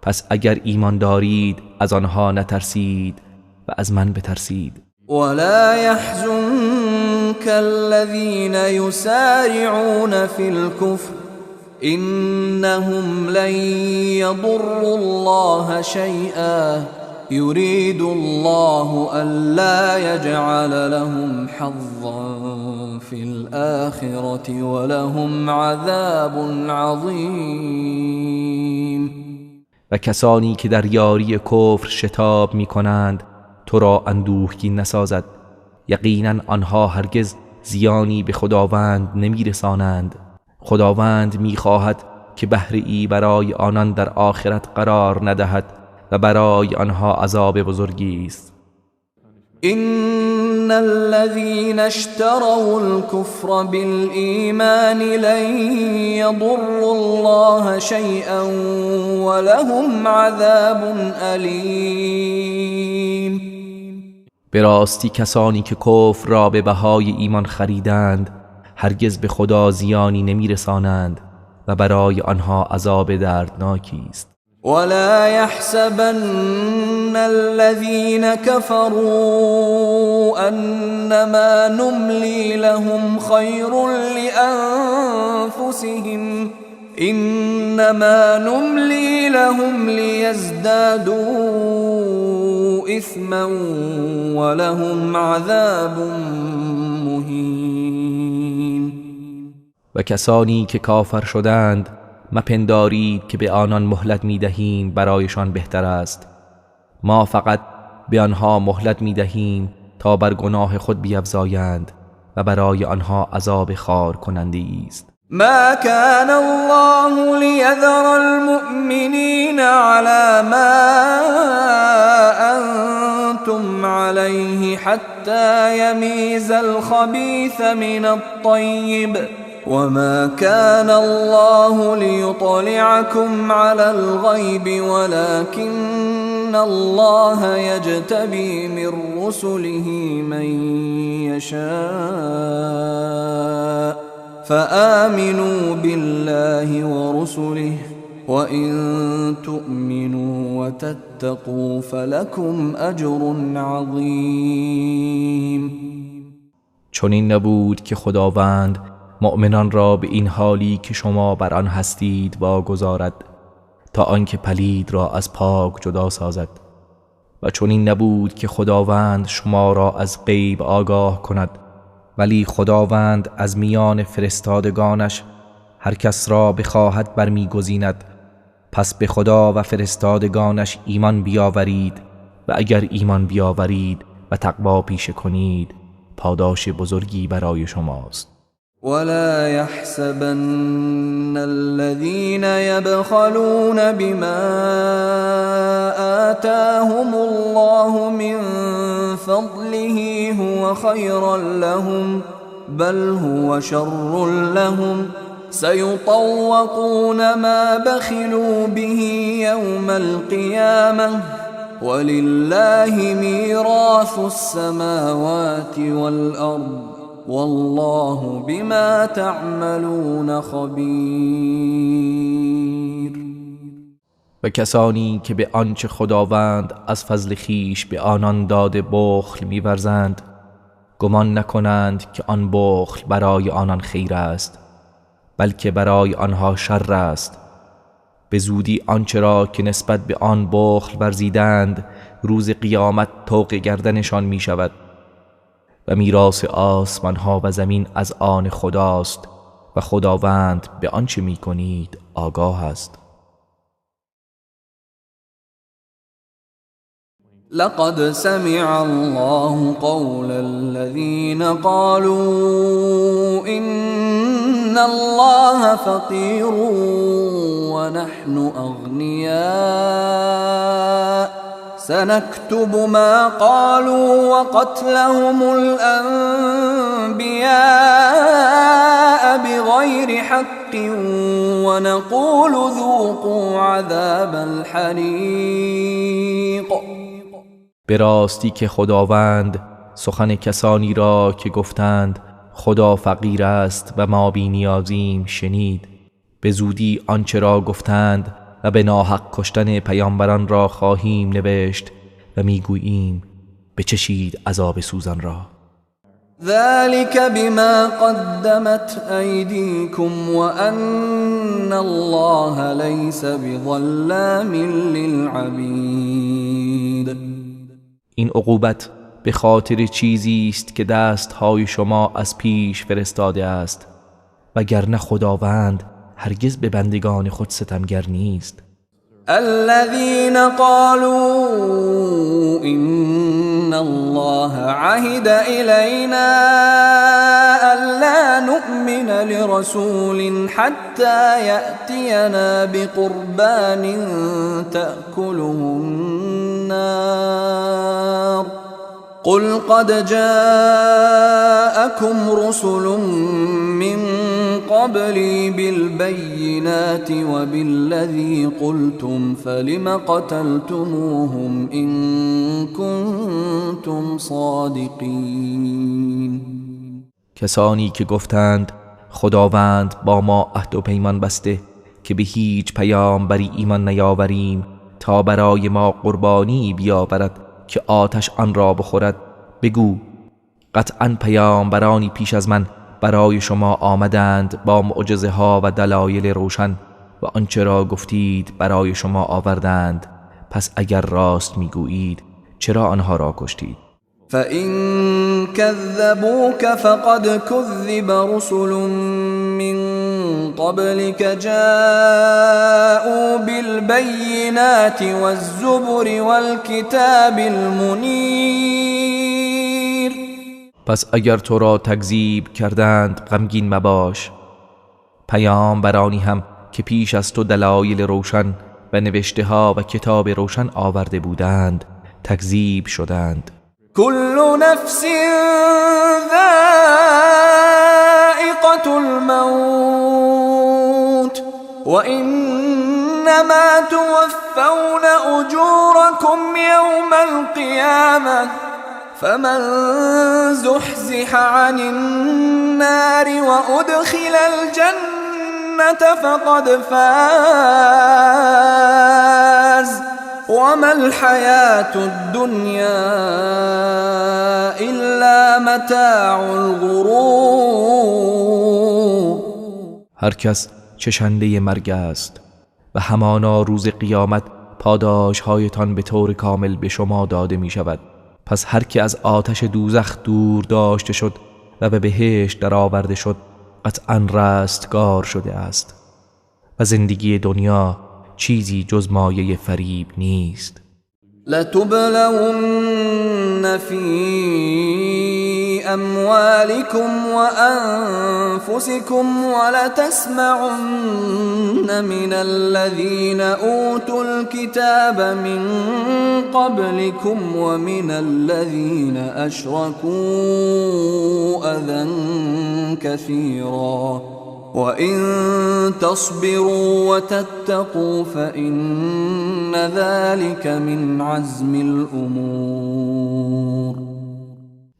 پس اگر ایمان دارید از آنها نترسید و از من بترسید. ولا يحزنك الذين يسارعون في الكفر إنهم لن يضروا الله شيئا يريد الله ألا يجعل لهم حظا في الآخرة ولهم عذاب عظیم. و کسانی که در یاری کفر شتاب می کنند تو را اندوهگین نسازد، یقینا آنها هرگز زیانی به خداوند نمی رسانند. خداوند می خواهد که بهره ای برای آنان در آخرت قرار ندهد و برای آنها عذاب بزرگی است. إن الذين اشتروا الكفر بالإيمان لن يضروا الله شيئا ولهم عذاب أليم. به راستی کسانی که کفر را به بهای ایمان خریدند هرگز به خدا زیانی نمیرسانند و برای آنها عذاب دردناکی است. ولا يحسبن الذين كفروا أنما نملي لهم خير لأنفسهم إنما نملي لهم ليزدادوا إثما ولهم عذاب مهين. و کسانی که کافر شدند مپندارید که به آنان مهلت میدهیم برایشان بهتر است. ما فقط به آنها مهلت میدهیم تا بر گناه خود بیفزایند و برای آنها عذاب خوار کننده است. ما كان الله ليذر المؤمنين على ما أنتم عليه حتى يميز الخبيث من الطيب وما كان الله ليطلعكم على الغيب ولكن الله يجتبي من رسله من يشاء فآمنوا بالله ورسله وإن تؤمنوا وتتقوا فلكم أجر عظيم. چنین نبود که خداوند مؤمنان را به این حالی که شما بر آن هستید واگذارد تا آنکه پلید را از پاک جدا سازد، و چنین نبود که خداوند شما را از غیب آگاه کند، ولی خداوند از میان فرستادگانش هر کس را بخواهد برمیگزیند. پس به خدا و فرستادگانش ایمان بیاورید و اگر ایمان بیاورید و تقوا پیشه کنید پاداش بزرگی برای شماست. ولا يحسبن الذين يبخلون بما آتاهم الله من فضله هو خيرا لهم بل هو شر لهم سيطوقون ما بخلوا به يوم القيامة ولله ميراث السماوات والأرض والله بما تعملون خبیر. و کسانی که به آنچه خداوند از فضل خیش به آنان داده بخل می‌ورزند گمان نکنند که آن بخل برای آنان خیر است، بلکه برای آنها شر است. به زودی آنچه را که نسبت به آن بخل ورزیدند روز قیامت طوق گردنشان می شود و میراث آسمان ها و زمین از آن خداست و خداوند به آنچه می کنید آگاه است. لقد سمع الله قول الذين قالوا إن الله فقير ونحن أغنياء سنكتب ما قالوا وقتلهم الأنبياء بغير حق ونقول ذوقوا عذاب الحريق. به راستی که خداوند سخن کسانی را که گفتند خدا فقیر است و ما بی نیازیم شنید. به زودی آنچه را گفتند و به ناحق کشتن پیامبران را خواهیم نوشت و میگوییم بچشید عذاب سوزان را. ذلك بما قدمت أيديكم وأن الله ليس بظلام للعبید. این عقوبت به خاطر چیزی است که دستهای شما از پیش فرستاده است، وگرنه خداوند هرگز به بندگان خود ستمگر نیست. الذين قالوا إن الله عهد إلينا ألا نؤمن لرسول حتى يأتينا بقربان تأكله النار قل قد جاءكم رسل من قبلي بالبينات وبالذي قلتم فلم قتلتموهم إن كنتم صادقین. کسانی که گفتند خداوند با ما عهد و پیمان بسته که به هیچ پیامبری ایمان نیاوریم تا برای ما قربانی بیاورد که آتش آن را بخورد، بگو قطعا پیامبرانی پیش از من برای شما آمدند با معجزه ها و دلایل روشن و آنچه را گفتید برای شما آوردند، پس اگر راست میگویید چرا آنها را کشتید؟ فإن كذبوك فقد كذب رسل من قبلك جاءوا بالبينات والزبر والكتاب المنیر. پس اگر تو را تکذیب کردند غمگین مباش، پیامبرانی هم که پیش از تو دلایل روشن و نوشته ها و کتاب روشن آورده بودند تکذیب شدند. كل نفس ذائقة الموت وإنما توفون أجوركم يوم القيامة فمن زحزح عن النار وأدخل الجنة فقد فاز وما الحياة الدنيا إلا متاع الغرور. هر کس چشنده مرگ است و همانا روز قیامت پاداش هایتان به طور کامل به شما داده می شود. پس هر که از آتش دوزخ دور داشته شد و به بهشت درآورده شد قطعا رستگار شده است و زندگی دنیا چیزی جز مایه فریب نیست. لتبلون في أموالكم وأنفسكم ولتسمعن من الذين أوتوا الكتاب من قبلكم ومن الذين أشركوا أذى كثيرا وَإِن تَصْبِرُوا وَتَتَّقُوا فَإِنَّ ذَلِكَ مِنْ عَزْمِ الْأُمُورِ.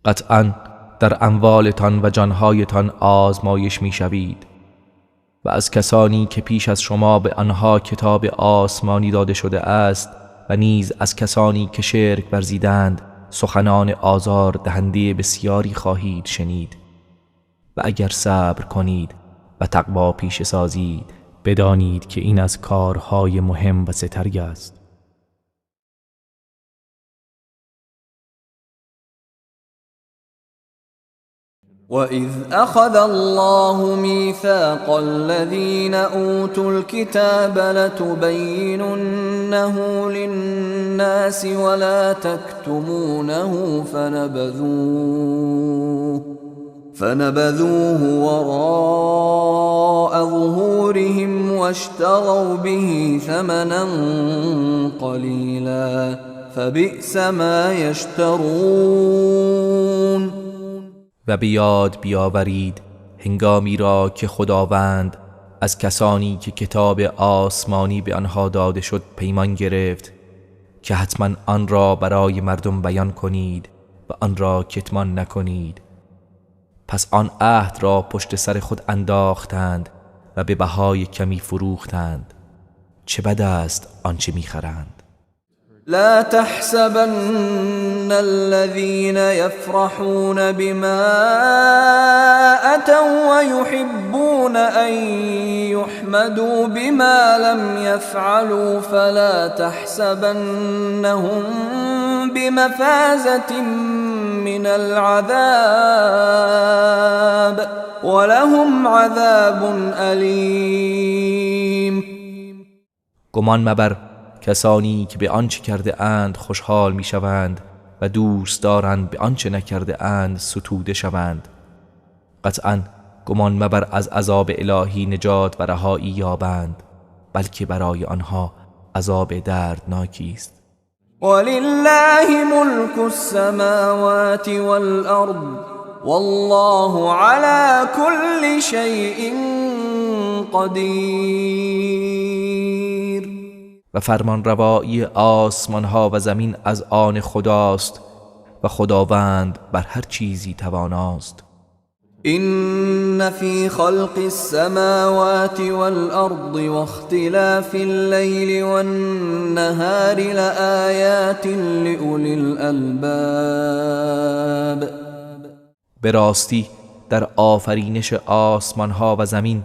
قطعاً در اموالتان و جانهایتان آزمایش می‌شوید و از کسانی که پیش از شما به آنها کتاب آسمانی داده شده است و نیز از کسانی که شرک ورزیدند سخنان آزار دهنده بسیاری خواهید شنید و اگر صبر کنید و تقوا پیش سازید بدانید که این از کارهای مهم و سترگ است. وَإِذْ أَخَذَ اللَّهُ مِيثَاقَ الَّذِينَ أُوتُوا الْكِتَابَ لَتُبَيِّنُنَّهُ لِلنَّاسِ وَلَا تَكْتُمُونَهُ فنبذوه وراء ظهورهم واشتروا به ثمنا قليلا فبئس ما يشترون. و به یاد بیاورید هنگامی را که خداوند از کسانی که کتاب آسمانی به آنها داده شد پیمان گرفت که حتما آن را برای مردم بیان کنید و آن را کتمان نکنید. پس آن عهد را پشت سر خود انداختند و به بهای کمی فروختند. چه بد است آنچه میخرند. لا تحسبن الذين يفرحون بما أتوا ويحبون أن يحمدوا بما لم يفعلوا فلا تحسبنهم بمفازة من العذاب ولهم عذاب أليم. گمان مبر کسانی که به آنچه کرده اند خوشحال میشوند و دوست دارند به آنچه نکرده اند ستوده شوند. قطعا گمان مبر از عذاب الهی نجات و رهایی یابند، بلکه برای آنها عذاب دردناکی است. ولله ملک السماوات والارض والله على كل شیء قدیر. و فرمان روایی آسمان ها و زمین از آن خداست و خداوند بر هر چیزی تواناست. إن في خلق السماوات والأرض واختلاف الليل والنهار لآيات لأولي الألباب. به راستی در آفرینش آسمان ها و زمین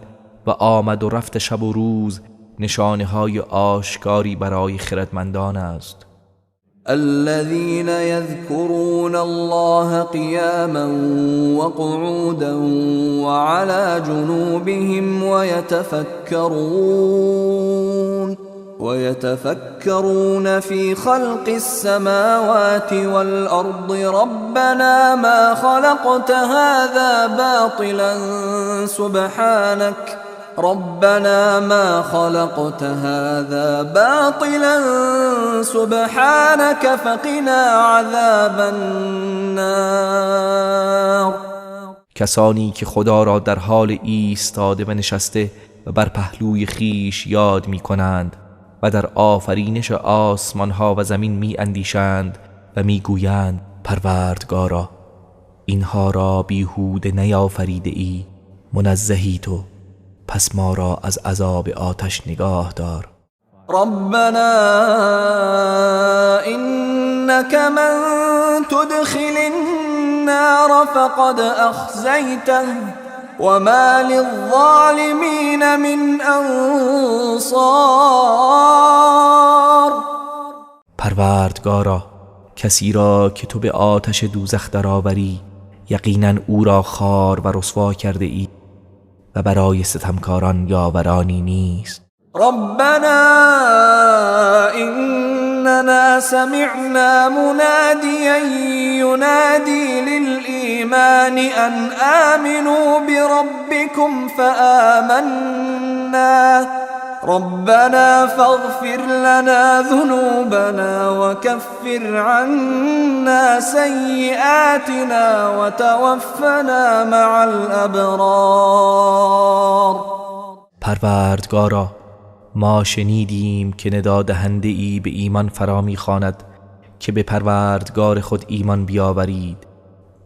و آمد و رفت شب و روز نشانه های آشکاری برای خردمندان است. الذين يذكرون الله قياما وقعودا وعلى جنوبهم ويتفكرون في خلق السماوات والأرض ربنا ما خلقت هذا باطلا سبحانك ربنا ما خلقت هذا باطلا سبحانك فقنا عذاب النار. کسانی که خدا را در حال ایستاده و نشسته و بر پهلوی خیش یاد می کنند و در آفرینش آسمان ها و زمین می اندیشند و می گویند پروردگارا اینها را بیهوده نیافریده ای، منزهی تو، پس ما را از عذاب آتش نگاه دار. ربنا إنك من تدخل النار فقد أخزيته وما للظالمين من أنصار. پروردگارا کسی را که تو به آتش دوزخ درآوری یقینا او را خوار و رسوا کرده ای و برای ستمکاران یاورانی نیست. ربنا إننا سمعنا مناديا ينادي للإيمان أن آمنوا بربكم فآمنا ربنا فاغفر لنا ذنوبنا وكفر عنا سيئاتنا وتوفنا مع الأبرار. پروردگارا ما شنیدیم که ندا دهنده ای به ایمان فرا می‌خواند که به پروردگار خود ایمان بیاورید،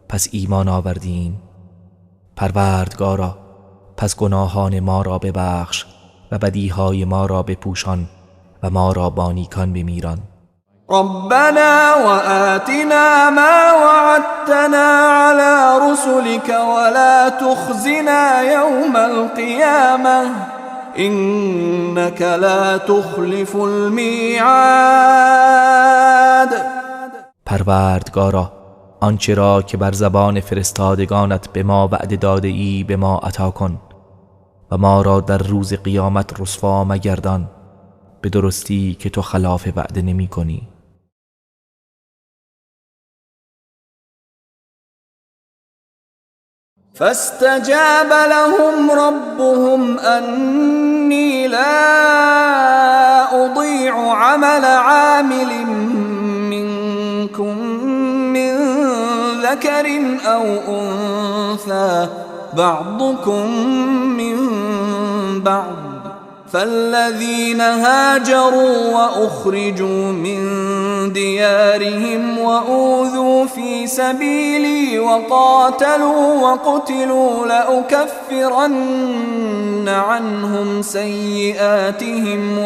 پس ایمان آوردیم. پروردگارا پس گناهان ما را ببخش و بدیهای ما را بپوشان و ما را با نیکان بمیران. ربنا وآتنا ما وعدتنا على رسلك ولا تخزنا يوم القيامة إنك لا تخلف الميعاد. پروردگارا آنچه را که بر زبان فرستادگانت به ما وعده داده ای به ما عطا کن و ما را در روز قیامت رسوا مگردان، به درستی که تو خلاف وعده نمی کنی. فاستجاب لهم ربهم أني لا أضيع عمل عامل منكم من ذكر أو أنثى بعضكم من بعض فالذين هاجروا وأخرجوا من ديارهم وأوذوا في سبيلي وقاتلوا وقتلوا لأكفرن عنهم سيئاتهم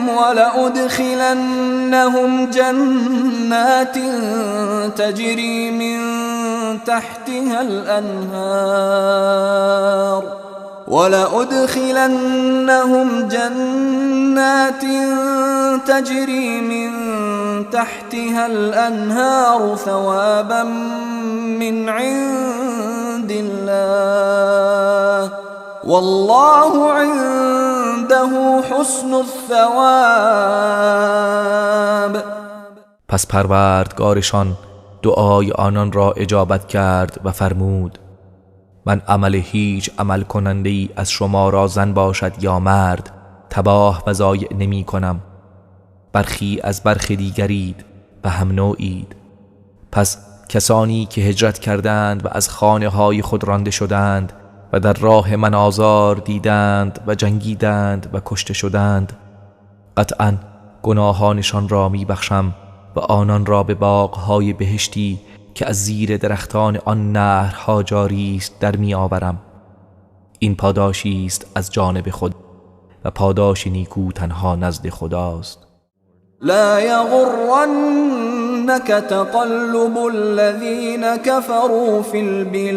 ولأدخلنهم جنات تجري من تحتها الأنهار ولأدخلنهم جنات تجري من تحتها الأنهار ثوابا من عند الله والله عنده حسن الثواب. پس پروردگارشان دعای آنان را اجابت کرد و فرمود: من عمل هیچ عمل کننده ای از شما را زن باشد یا مرد تباه و ضایع نمی کنم. برخی از برخی دیگرید و هم نوعید. پس کسانی که هجرت کردند و از خانه های خود رانده شدند و در راه من آزار دیدند و جنگیدند و کشته شدند، قطعا گناهانشان را می بخشم و آنان را به باغهای بهشتی که از زیر درختان آن نهرها جاری است در می آورم. این پاداشی است از جانب خود و پاداش نیکو تنها نزد خداست. لا یغرنک تقلب الذین كفروا فی البلاد.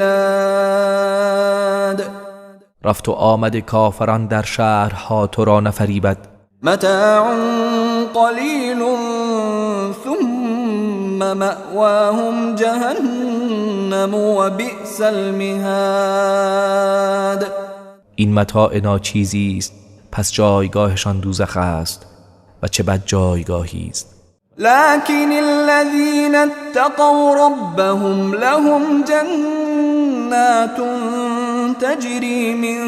رفت و آمد کافران در شهرها تو را نفریبد. متاع قلیل ثم مأواهم جهنم وبئس المهاد. این متاع ناچیزی است، پس جایگاهشان دوزخ است و چه بد جایگاهی است. لكن الذين اتقوا ربهم لهم جنات تجري من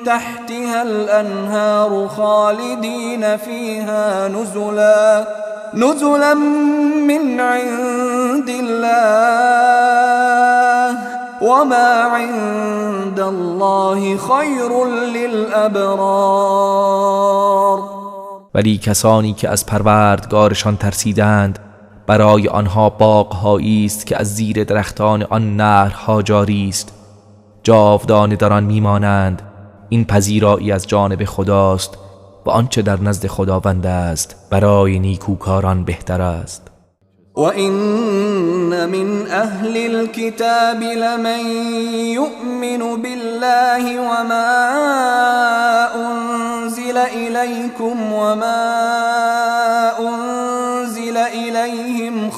تحتها الأنهار خالدين فيها نزلا من عند الله وما عند الله خير للأبرار. ولی کسانی که از پروردگارشان ترسیدند برای آنها باغهایی است که از زیر درختان آن نهرها جاری است، جاودانه در آن میمانند. این پذیرایی از جانب خداست و آنچه در نزد خداوند است برای نیکوکاران بهتر است. وَإِنَّ مِنْ أَهْلِ الْكِتَابِ لَمَنْ يُؤْمِنُ بِاللَّهِ وَمَا أُنْزِلَ إِلَيْكُمْ وَمَا أُنْزِلَ إِلَيْهِمْ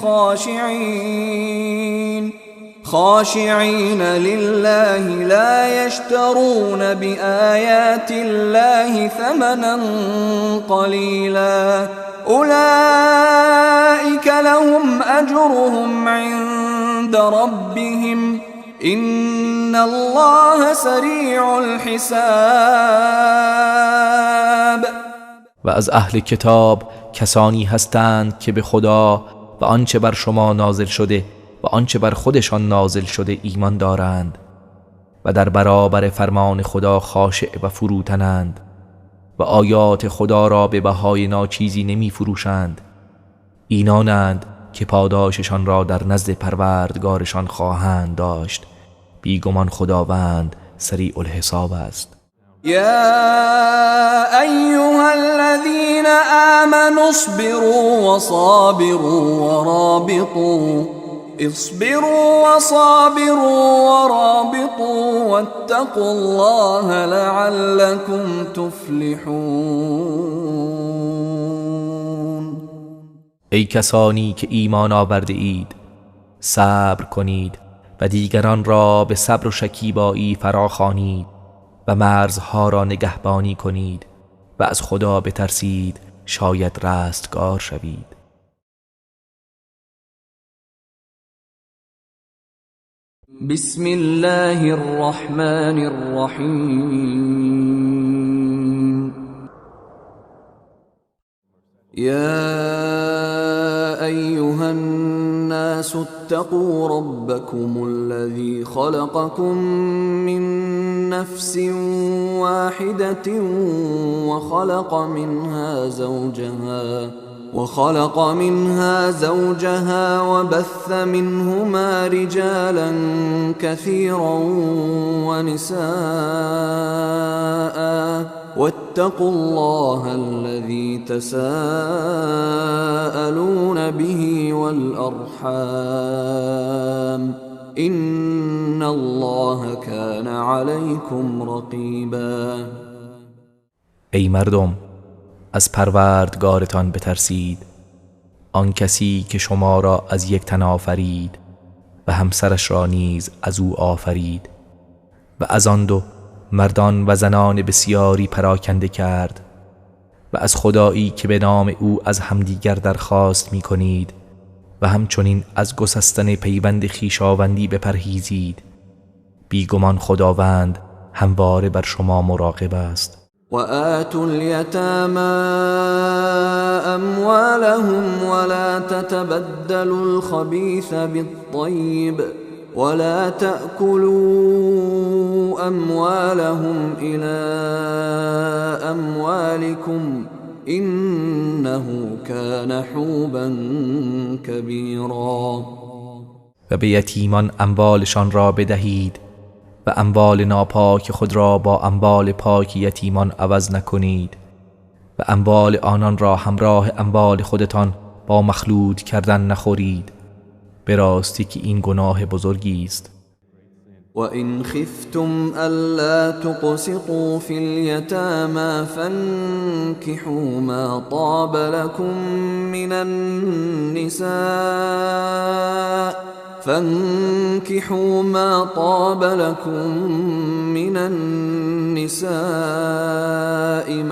خاشعين لله لا يشترون بآيات الله ثمنا قليلا أولئك لهم أجرهم عند ربهم إن الله سريع الحساب. و از اهل کتاب کسانی هستند که به خدا و آنچه بر شما نازل شده و آنچه بر خودشان نازل شده ایمان دارند و در برابر فرمان خدا خاشع و فروتنند و آیات خدا را به بهای ناچیزی نمی فروشند. اینانند که پاداششان را در نزد پروردگارشان خواهند داشت. بیگمان خداوند سریع الحساب است. یا ایها الذین آمنوا اصبروا وصابروا ورابطوا واتقوا الله لعلكم تفلحون. ای کسانی که ایمان آورده اید، صبر کنید و دیگران را به صبر و شکیبایی فراخوانید و مرزها را نگهبانی کنید و از خدا بترسید، شاید رستگار شوید. بسم الله الرحمن الرحیم. یا ایها الناس اتقوا ربکم الذی خلقکم من نفس واحدة وخلق منها زوجها وبث منهما رجالا كثيرا ونساء واتقوا الله الذي تساءلون به والأرحام إن الله كان عليكم رقيبا. ای مردم، از پروردگارتان بترسید، آن کسی که شما را از یک تن آفرید و همسرش را نیز از او آفرید و از آن دو مردان و زنان بسیاری پراکنده کرد و از خدایی که به نام او از همدیگر درخواست می کنید و همچنین از گسستن پیوند خویشاوندی بپرهیزید. بیگمان خداوند همواره بر شما مراقب است. وآتوا اليتامى أموالهم ولا تتبدلوا الخبيث بالطيب ولا تأكلوا أموالهم إلى أموالكم إنه كان حوبا كبيرا. و به یتیمان اموالشان را بدهید و اموال ناپاک خود را با اموال پاک یتیمان عوض نکنید و اموال آنان را همراه اموال خودتان با مخلوط کردن نخورید، به راستی که این گناه بزرگی است. وَإِنْ خِفْتُمْ أَلَّا تُقْسِطُوا فِي الْيَتَامَى فَانكِحُوا مَا طَابَ لَكُم مِّنَ النِّسَاءِ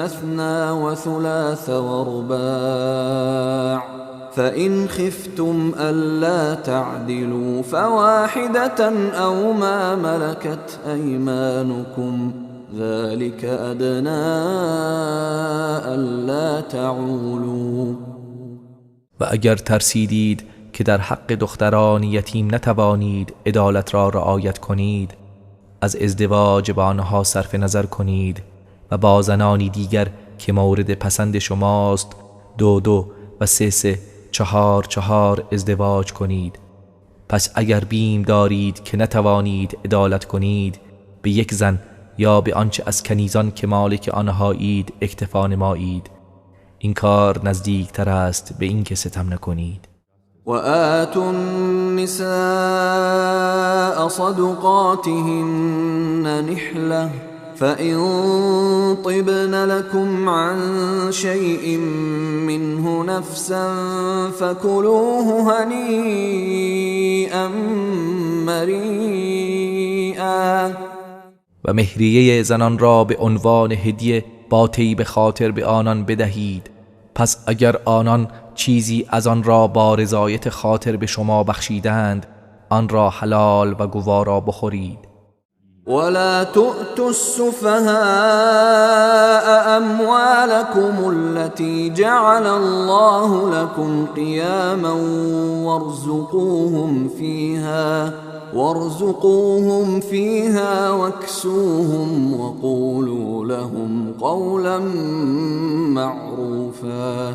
مَثْنَىٰ وَثُلَاثَ وَرُبَاعَ فَإِنْ خِفْتُمْ أَلَّا تَعْدِلُوا فَوَاحِدَةً أَوْ مَا مَلَكَتْ أَيْمَانُكُمْ ذَلِكَ أَدْنَىٰ أَلَّا تَعُولُوا. و اگر ترسیدید که در حق دختران یتیم نتوانید عدالت را رعایت کنید، از ازدواج با آنها صرف نظر کنید و با زنانی دیگر که مورد پسند شماست 2 2 و 3 3 4 4 ازدواج کنید. پس اگر بیم دارید که نتوانید عدالت کنید، به یک زن یا به آنچه از کنیزان که مالک آنهایید اکتفا نمایید. این کار نزدیک تر است به اینکه ستم نکنید. وآتوا النساء صدقاتهن نحلة فإن طبن لكم عن شيء منه نفسا فكلوه هنيئا مريئا. و مهریه زنان را به عنوان هدیه با طیب خاطر به آنان بدهید. پس اگر آنان چیزی از آن را با رضایت خاطر به شما بخشیدند، آن را حلال و گوارا بخورید. ولا تؤتوا السفهاء أموالكم التي جعل الله لكم قياما وارزقوهم فيها واكسوهم وقولوا لهم قولا معروفا.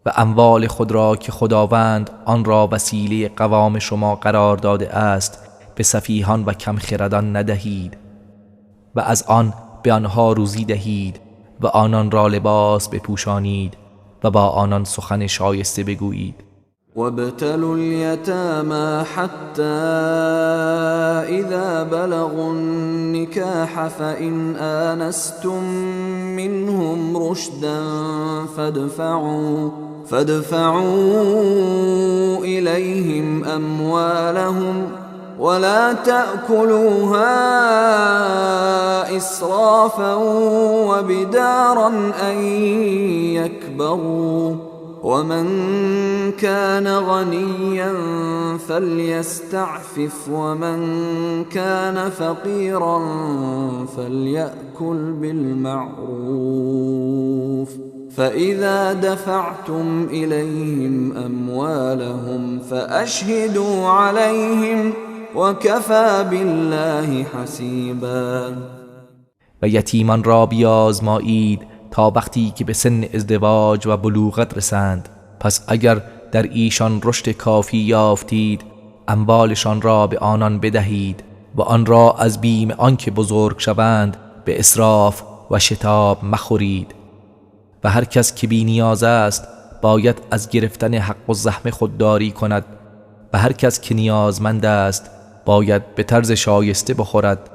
و اموال خود را که خداوند آن را وسیله قوام شما قرار داده است به سفیهان و کمخردان ندهید و از آن به آنها روزی دهید و آنان را لباس بپوشانید و با آنان سخن شایسته بگویید. وابتلوا اليتامى حتى إذا بلغوا النكاح فإن آنستم منهم رشدا فادفعوا إليهم أموالهم ولا تأكلوها إسرافا وبدارا أن يكبروا ومن كان غنيا فليستعفف ومن كان فقيرا فليأكل بالمعروف فإذا دفعتم إليهم أموالهم فأشهدوا عليهم وكفى بالله حسیبا. و یتیمان را بیازمایید تا وقتی که به سن ازدواج و بلوغت رسند. پس اگر در ایشان رشد کافی یافتید اموالشان را به آنان بدهید و آن را از بیم آنکه بزرگ شوند به اسراف و شتاب مخورید. و هر کس که بی نیاز است باید از گرفتن حق و زحمه خودداری کند و هر کس که نیازمند است باید به طرز شایسته بخورد.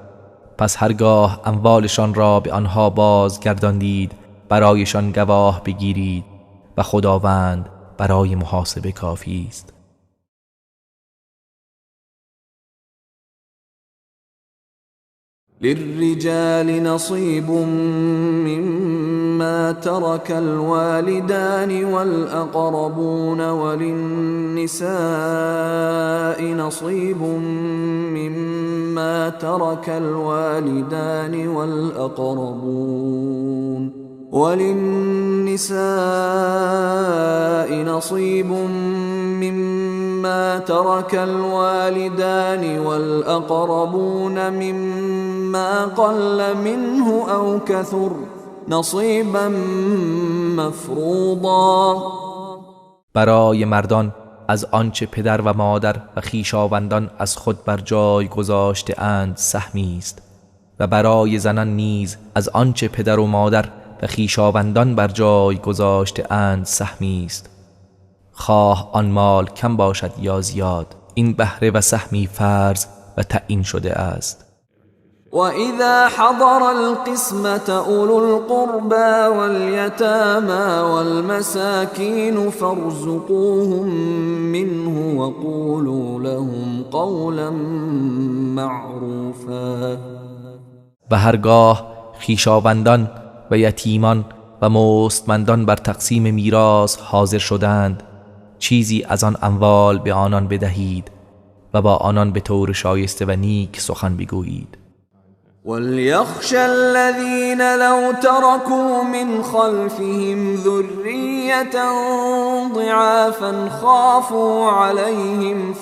پس هرگاه اموالشان را به آنها بازگرداندید برایشان گواه بگیرید و خداوند برای محاسبه کافی است. للرجال نصیب مما ترك الوالدان والأقربون وللنساء نصیب مما ترك الوالدان والأقربون وللنساء نصيب مما ترك الوالدان والأقربون مما قل منه أو كثر نصيبا مفروضا. برای مردان از آنچه پدر و مادر و خویشاوندان از خود بر جای گذاشته اند سهمی است و برای زنان نیز از آنچه پدر و مادر و خویشاوندان بر جای گذاشته اند سهمی است، خواه آن مال کم باشد یا زیاد. این بهره و سهمی فرض و تعیین شده است. و اذا حضر القسمة اولو القربى واليتامى والمساكين فارزقوهم منه وقولوا لهم قولا معروفا. و هرگاه خویشاوندان و یتیمان و مستمندان بر تقسیم میراث حاضر شدند چیزی از آن اموال به آنان بدهید و با آنان به طور شایسته و نیک سخن بگویید. وليخشى الذين لو تركوا من خلفهم ذرية ضعافا خافوا عليهم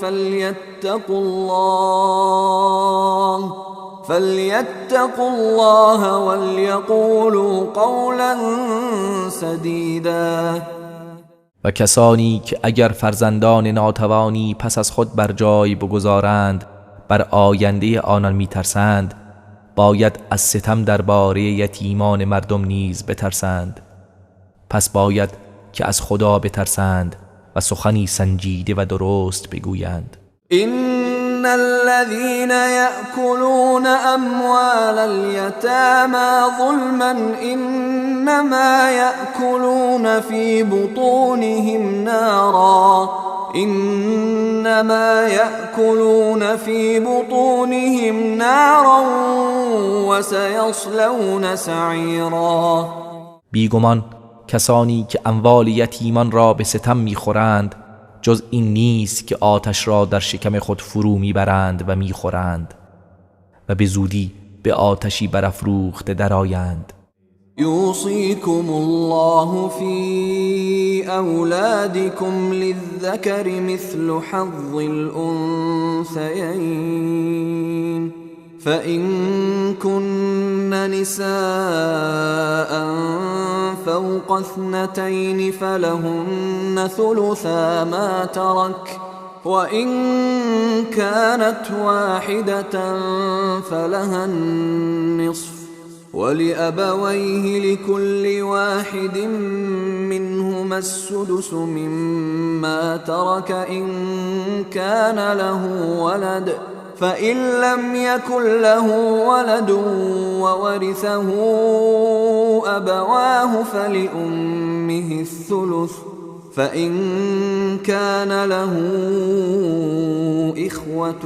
فليتقوا الله وليقولوا قولا سدیدا. و کسانی که اگر فرزندان ناتوانی پس از خود بر جای بگذارند بر آینده آنان میترسند، باید از ستم درباره یتیمان مردم نیز بترسند. پس باید که از خدا بترسند و سخنی سنجیده و درست بگویند. إن الذين يأكلون أموال اليتامى ظلما إنما يأكلون في بطونهم نارا إنما يأكلون في بطونهم نارا وسيصلون سعيرا. بیگمان کسانی که اموال یتیمان را به ستم میخورند جز این نیست که آتش را در شکم خود فرو میبرند و میخورند و به زودی به آتشی برافروخته درآیند. یوصیکم الله فی اولادکم للذکر مثل حظ الانثیین فإن كن نساء فوق اثنتين فلهن ثلثا ما ترك وإن كانت واحدة فلها النصف ولأبويه لكل واحد منهما السدس مما ترك إن كان له ولد فإن لم يكن له ولد وورثه أبواه فلأمه الثلث فإن كان له إخوة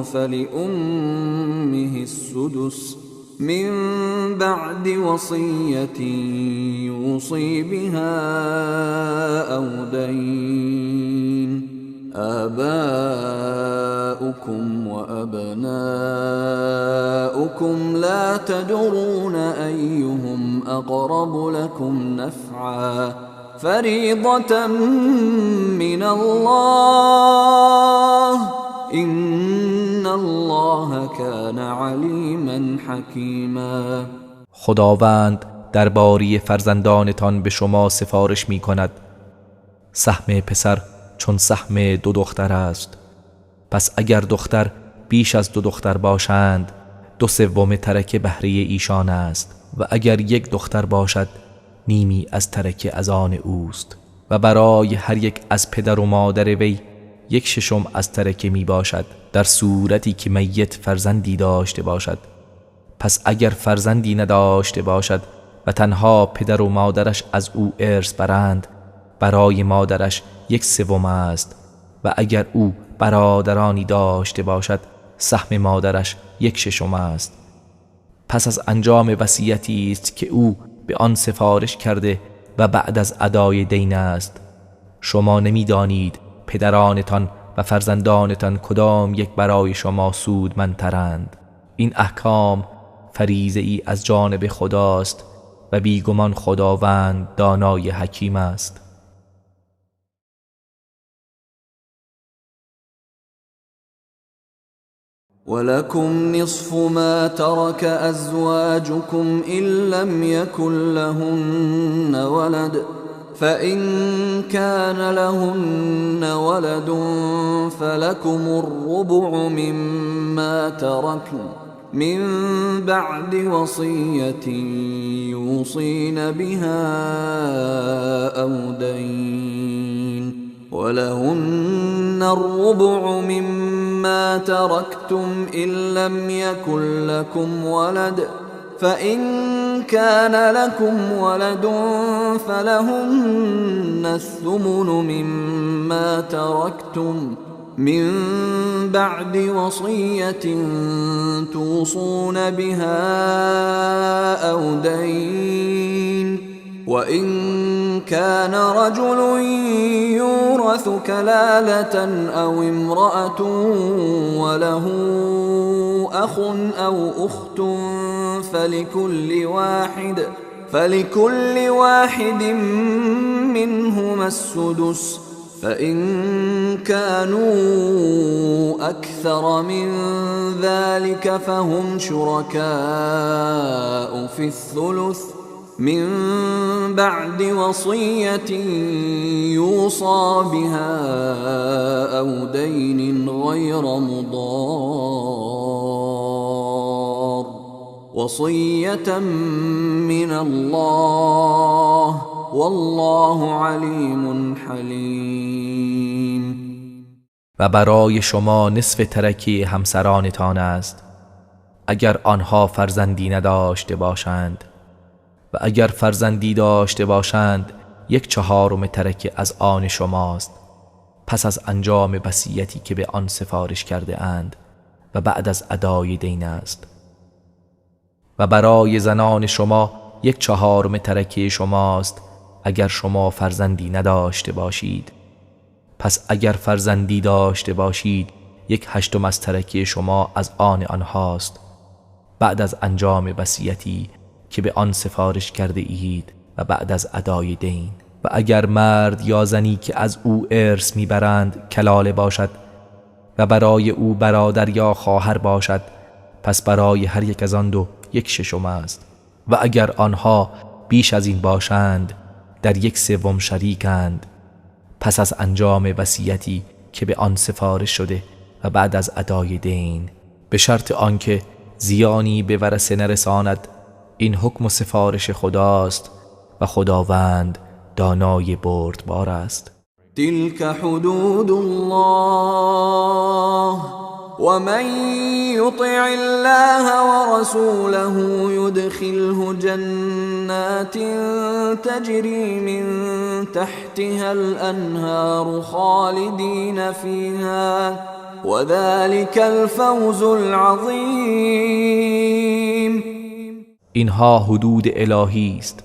فلأمه السدس من بعد وصية يوصي بها أو دين آباؤكم وأبناؤكم لا تدرون أيهم أقرب لكم نفعا فريضة من الله إن الله كان عليما حكيما. خداوند درباره فرزندانتان به شما سفارش می کند. سهم پسر چون سهم دو دختر است. پس اگر دختر بیش از دو دختر باشند، 2/3 ترکه بهره ایشان است، و اگر یک دختر باشد نیمی از ترکه از آن اوست. و برای هر یک از پدر و مادر وی 1/6 از ترکه می باشد، در صورتی که میت فرزندی داشته باشد. پس اگر فرزندی نداشته باشد و تنها پدر و مادرش از او ارث برند، برای مادرش 1/3 است، و اگر او برادرانی داشته باشد سهم مادرش 1/6 است. پس از انجام وصیتی است که او به آن سفارش کرده و بعد از ادای دین است. شما نمیدانید پدرانتان و فرزندانتان کدام یک برای شما سودمندترند. این احکام فریضه ای از جانب خداست و بیگمان خداوند دانای حکیم است. ولكم نصف ما ترك أزواجكم إن لم يكن لهن ولد، فإن كان لهن ولد فلكم الربع مما تركن من بعد وصية يوصين بها أو دين، ولهن الربع مما تركتم إن لم يكن لكم ولد، فإن كان لكم ولد فلهن الثمن مما تركتم من بعد وصية توصون بها أو دين. وإن كان رجل يورث كلالة أو امرأة وله أخ أو أخت فلكل واحد منهما السدس، فإن كانوا أكثر من ذلك فهم شركاء في الثلث من بعد وصية يوصى بها أو دين غير مضار، وصية من الله، والله عليم حليم. و برای شما نصف ترکه همسرانتان است اگر آنها فرزندی نداشته باشند، و اگر فرزندی داشته باشند 1/4 ترکه از آن شماست، پس از انجام وصیتی که به آن سفارش کرده اند و بعد از ادای دین است. و برای زنان شما 1/4 ترکه شماست اگر شما فرزندی نداشته باشید. پس اگر فرزندی داشته باشید 1/8 از ترکه شما از آن آنهاست، بعد از انجام وصیتی که به آن سفارش کرده اید و بعد از ادای دین. و اگر مرد یا زنی که از او ارث میبرند کلاله باشد و برای او برادر یا خواهر باشد، پس برای هر یک از آن دو 1/6 است. و اگر آنها بیش از این باشند در 1/3 شریکند، پس از انجام وصیتی که به آن سفارش شده و بعد از ادای دین، به شرط آنکه زیانی به ورثه نرساند. این حکم و سفارش خداست و خداوند دانای بردبار است. تلك حدود الله ومن يطع الله ورسوله يدخله جنات تجري من تحتها الأنهار خالدين فيها وذلك الفوز العظیم. اینها حدود الهی است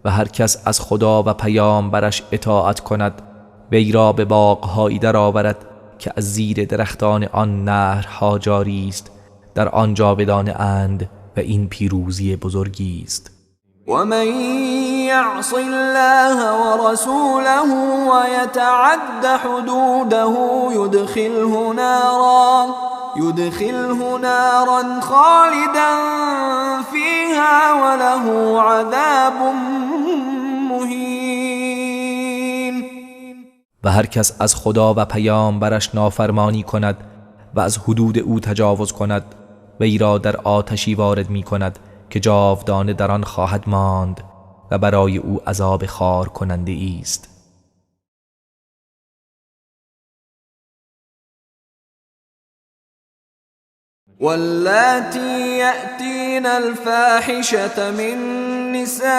و هر کس از خدا و پیامبرش اطاعت کند وی را به باغهایی درآورد که از زیر درختان آن نهرها جاری است، در آن جاودانه اند و این پیروزی بزرگی است. ومن يعص الله ورسوله ويتعد حدوده يدخله نارا خالدا فيها وله عذاب مهین. و هر کس از خدا و پیامبرش نافرمانی کند و از حدود او تجاوز کند، وی را در آتشی وارد می کند که جاودانه در آن خواهد ماند و برای او عذاب خوار کننده است. واللاتي يأتين الفاحشة من نسائكم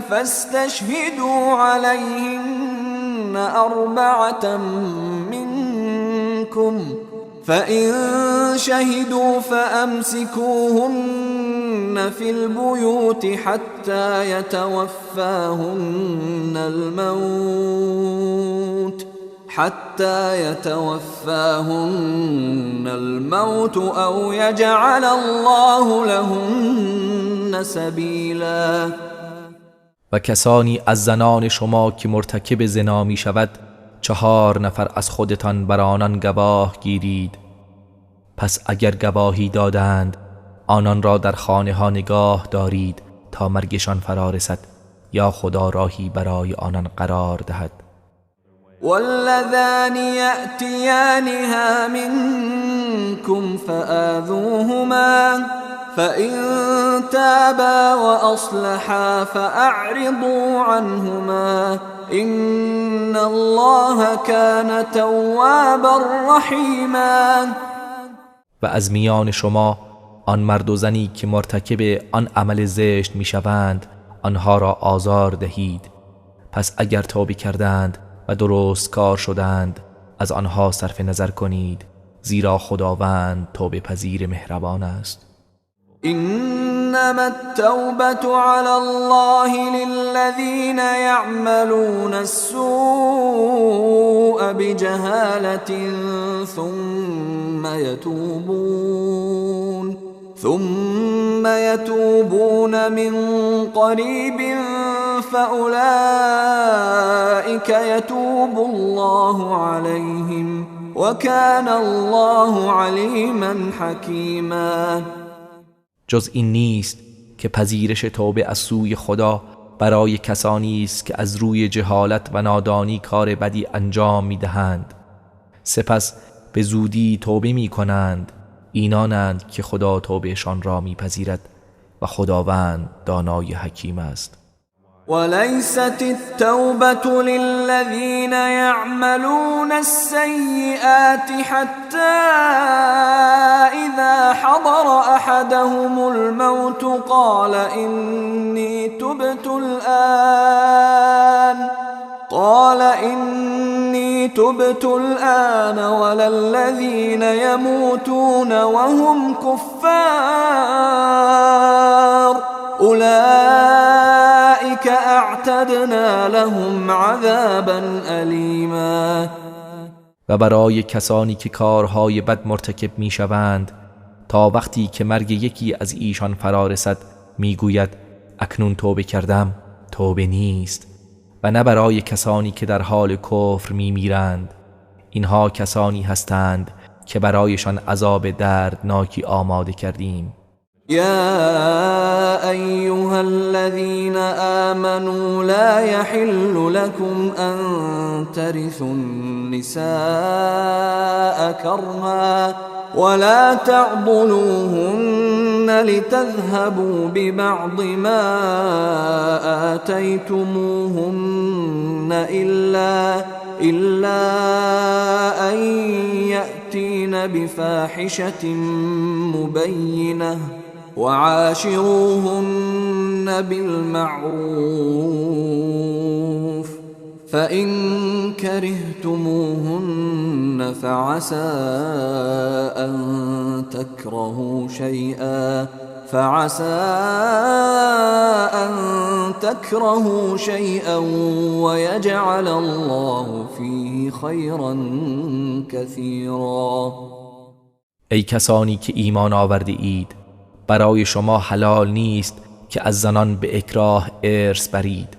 فاستشهدوا عليهن 4 منكم فإن شهدوا فأمسكوهن في البيوت حتى يتوفاهن الموت أو يجعل الله لهن سبیلا. و کسانی از زنان شما که مرتکب زنا می شود 4 نفر از خودتان بر آنان گواه گیرید. پس اگر گواهی دادند آنان را در خانه ها نگاه دارید تا مرگشان فرا رسد یا خدا راهی برای آنان قرار دهد. واللذان یأتیانها منکم فآذوهما فإن تابا وأصلحا فأعرضوا عنهما إن الله كان توابا رحیما. و از میان شما آن مرد و زنی که مرتکب آن عمل زشت میشوند آنها را آزار دهید. پس اگر توبه کردند و درست کار شدند از آنها صرف نظر کنید، زیرا خداوند توبه پذیر مهربان است. انما التوبة على الله للذين يعملون السوء بجهالة ثم يتوبون من قريب فأولئك يتوب الله عليهم وكان الله عليما حكيما. جز این نیست که پذیرش توبه از سوی خدا برای کسانی است که از روی جهالت و نادانی کار بدی انجام می‌دهند، سپس به زودی توبه می‌کنند. اینانند که خدا توبهشان را می‌پذیرد و خداوند دانای حکیم است. وليست التوبة للذين يعملون السيئات حتى إذا حضر أحدهم الموت قال إني تبت الآن ولا الذين يموتون وهم كفار أولئك أعتدنا لهم عذابا ألیما. و برای کسانی که کارهای بد مرتکب میشوند تا وقتی که مرگ یکی از ایشان فرا رسد میگوید اکنون توبه کردم، توبه نیست. و نه برای کسانی که در حال کفر میمیرند. اینها کسانی هستند که برایشان عذاب دردناکی آماده کردیم. يا أيها الذين آمنوا لا يحل لكم أن ترثوا النساء كرها ولا تعضلوهن لتذهبوا ببعض ما آتيتموهن إلا أن يأتين بفاحشة مبينة وعاشروهن بالمعروف فإن كرهتموهن فعسى أن تكرهوا شيئا ويجعل الله فيه خيرا كثيرا. ای کسانی که ایمان آورده اید، برای شما حلال نیست که از زنان به اکراه ارث برید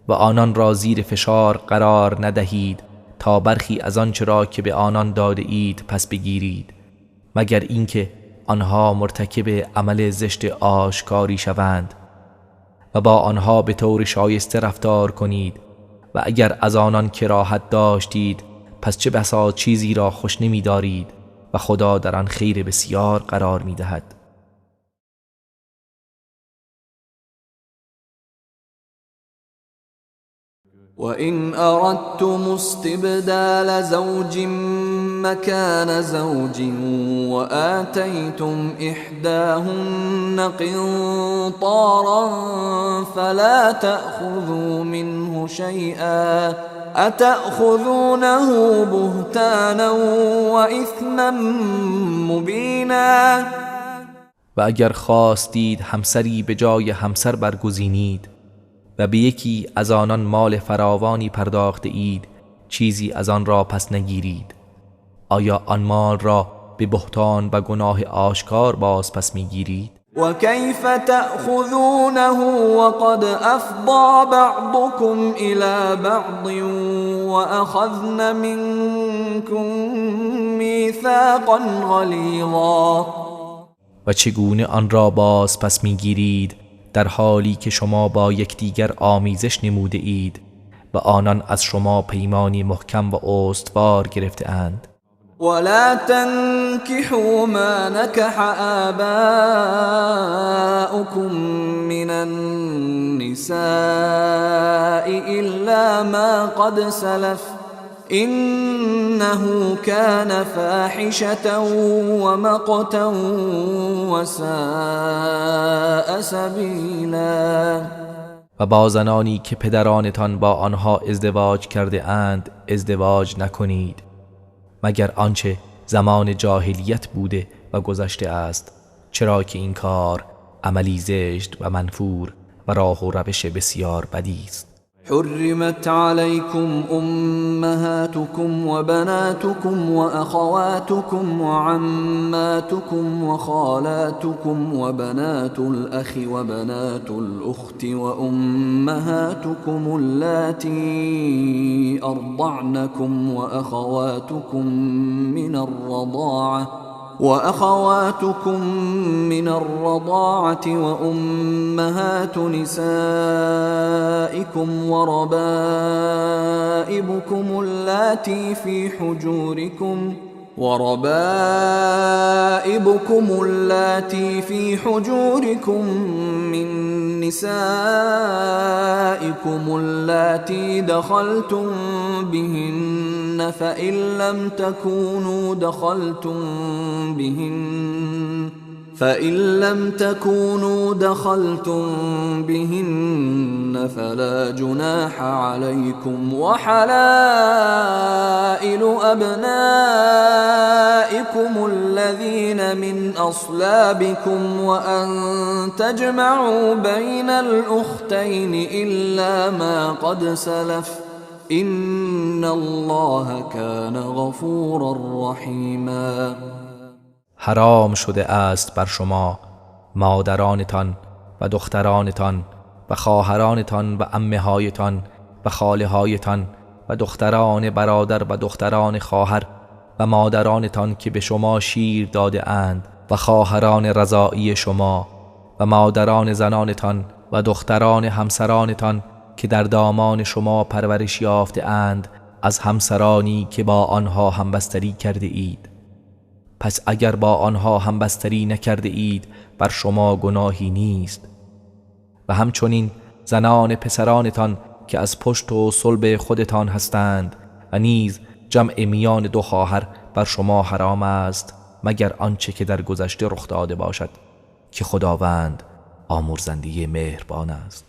و آنان را زیر فشار قرار ندهید تا برخی از آنچه را که به آنان داده اید پس بگیرید، مگر اینکه آنها مرتکب عمل زشت آشکاری شوند و با آنها به طور شایسته رفتار کنید و اگر از آنان کراهت داشتید پس چه بسا چیزی را خوش نمی دارید و خدا در آن خیر بسیار قرار می دهد. وَإِنْ أَرَدْتُمُ اسْتِبْدَالَ زَوْجٍ مَّكَانَ زَوْجٍ وَآتَيْتُمْ إِحْدَاهُنَّ قِنطَارًا فَلَا تَأْخُذُوا مِنْهُ شَيْئًا أَتَأْخُذُونَهُ بُهْتَانًا وَإِثْمًا مُّبِينًا. و اگر خواستید همسری به جای همسر برگزینید و به یکی از آنان مال فراوانی پرداخته اید، چیزی از آن را پس نگیرید. آیا آن مال را به بهتان و گناه آشکار باز پس میگیرید؟ و کیف تأخذونه وقد افضی بعضکم الی بعض واخذن منکم میثاقا غلیظا. و چگونه آن را باز پس میگیرید در حالی که شما با یکدیگر آمیزش نموده اید و آنان از شما پیمانی محکم و استوار گرفته اند. ولا تنكحوا ما نكح آباؤكم من النساء إلا ما قد سلف إنه كان فاحشة ومقتا وساء سبیلا. و با زنانی که پدرانتان با آنها ازدواج کرده اند ازدواج نکنید، مگر آنچه زمان جاهلیت بوده و گذشته است، چرا که این کار عملی زشت و منفور و راه و روش بسیار بدی است. حرمت عليكم أمهاتكم وبناتكم وأخواتكم وعماتكم وخالاتكم وبنات الأخ وبنات الأخت وأمهاتكم اللاتي أرضعنكم وأخواتكم من الرضاعة وأمهات نسائكم وربائبكم اللاتي في حجوركم من نسائكم اللاتي دخلتم بهن فإن لم تكونوا دخلتم بهن فلا جناح عليكم وحلائل أبنائكم الذين من أصلابكم وأن تجمعوا بين الأختين إلا ما قد سلف إن الله كان غفورا رحيما. حرام شده است بر شما مادرانتان و دخترانتان و خواهرانتان و عمه‌هایتان و خاله‌هایتان و دختران برادر و دختران خواهر و مادرانتان که به شما شیر داده اند و خواهران رضاعی شما و مادران زنانتان و دختران همسرانتان که در دامان شما پرورش یافته اند از همسرانی که با آنها همبستری کرده اید. پس اگر با آنها همبستری نکرده اید بر شما گناهی نیست. و همچنین زنان پسرانتان که از پشت و صلب خودتان هستند و نیز جمع میان دو خواهر بر شما حرام است، مگر آنچه که در گذشته رخ داده باشد که خداوند آمرزنده مهربان است.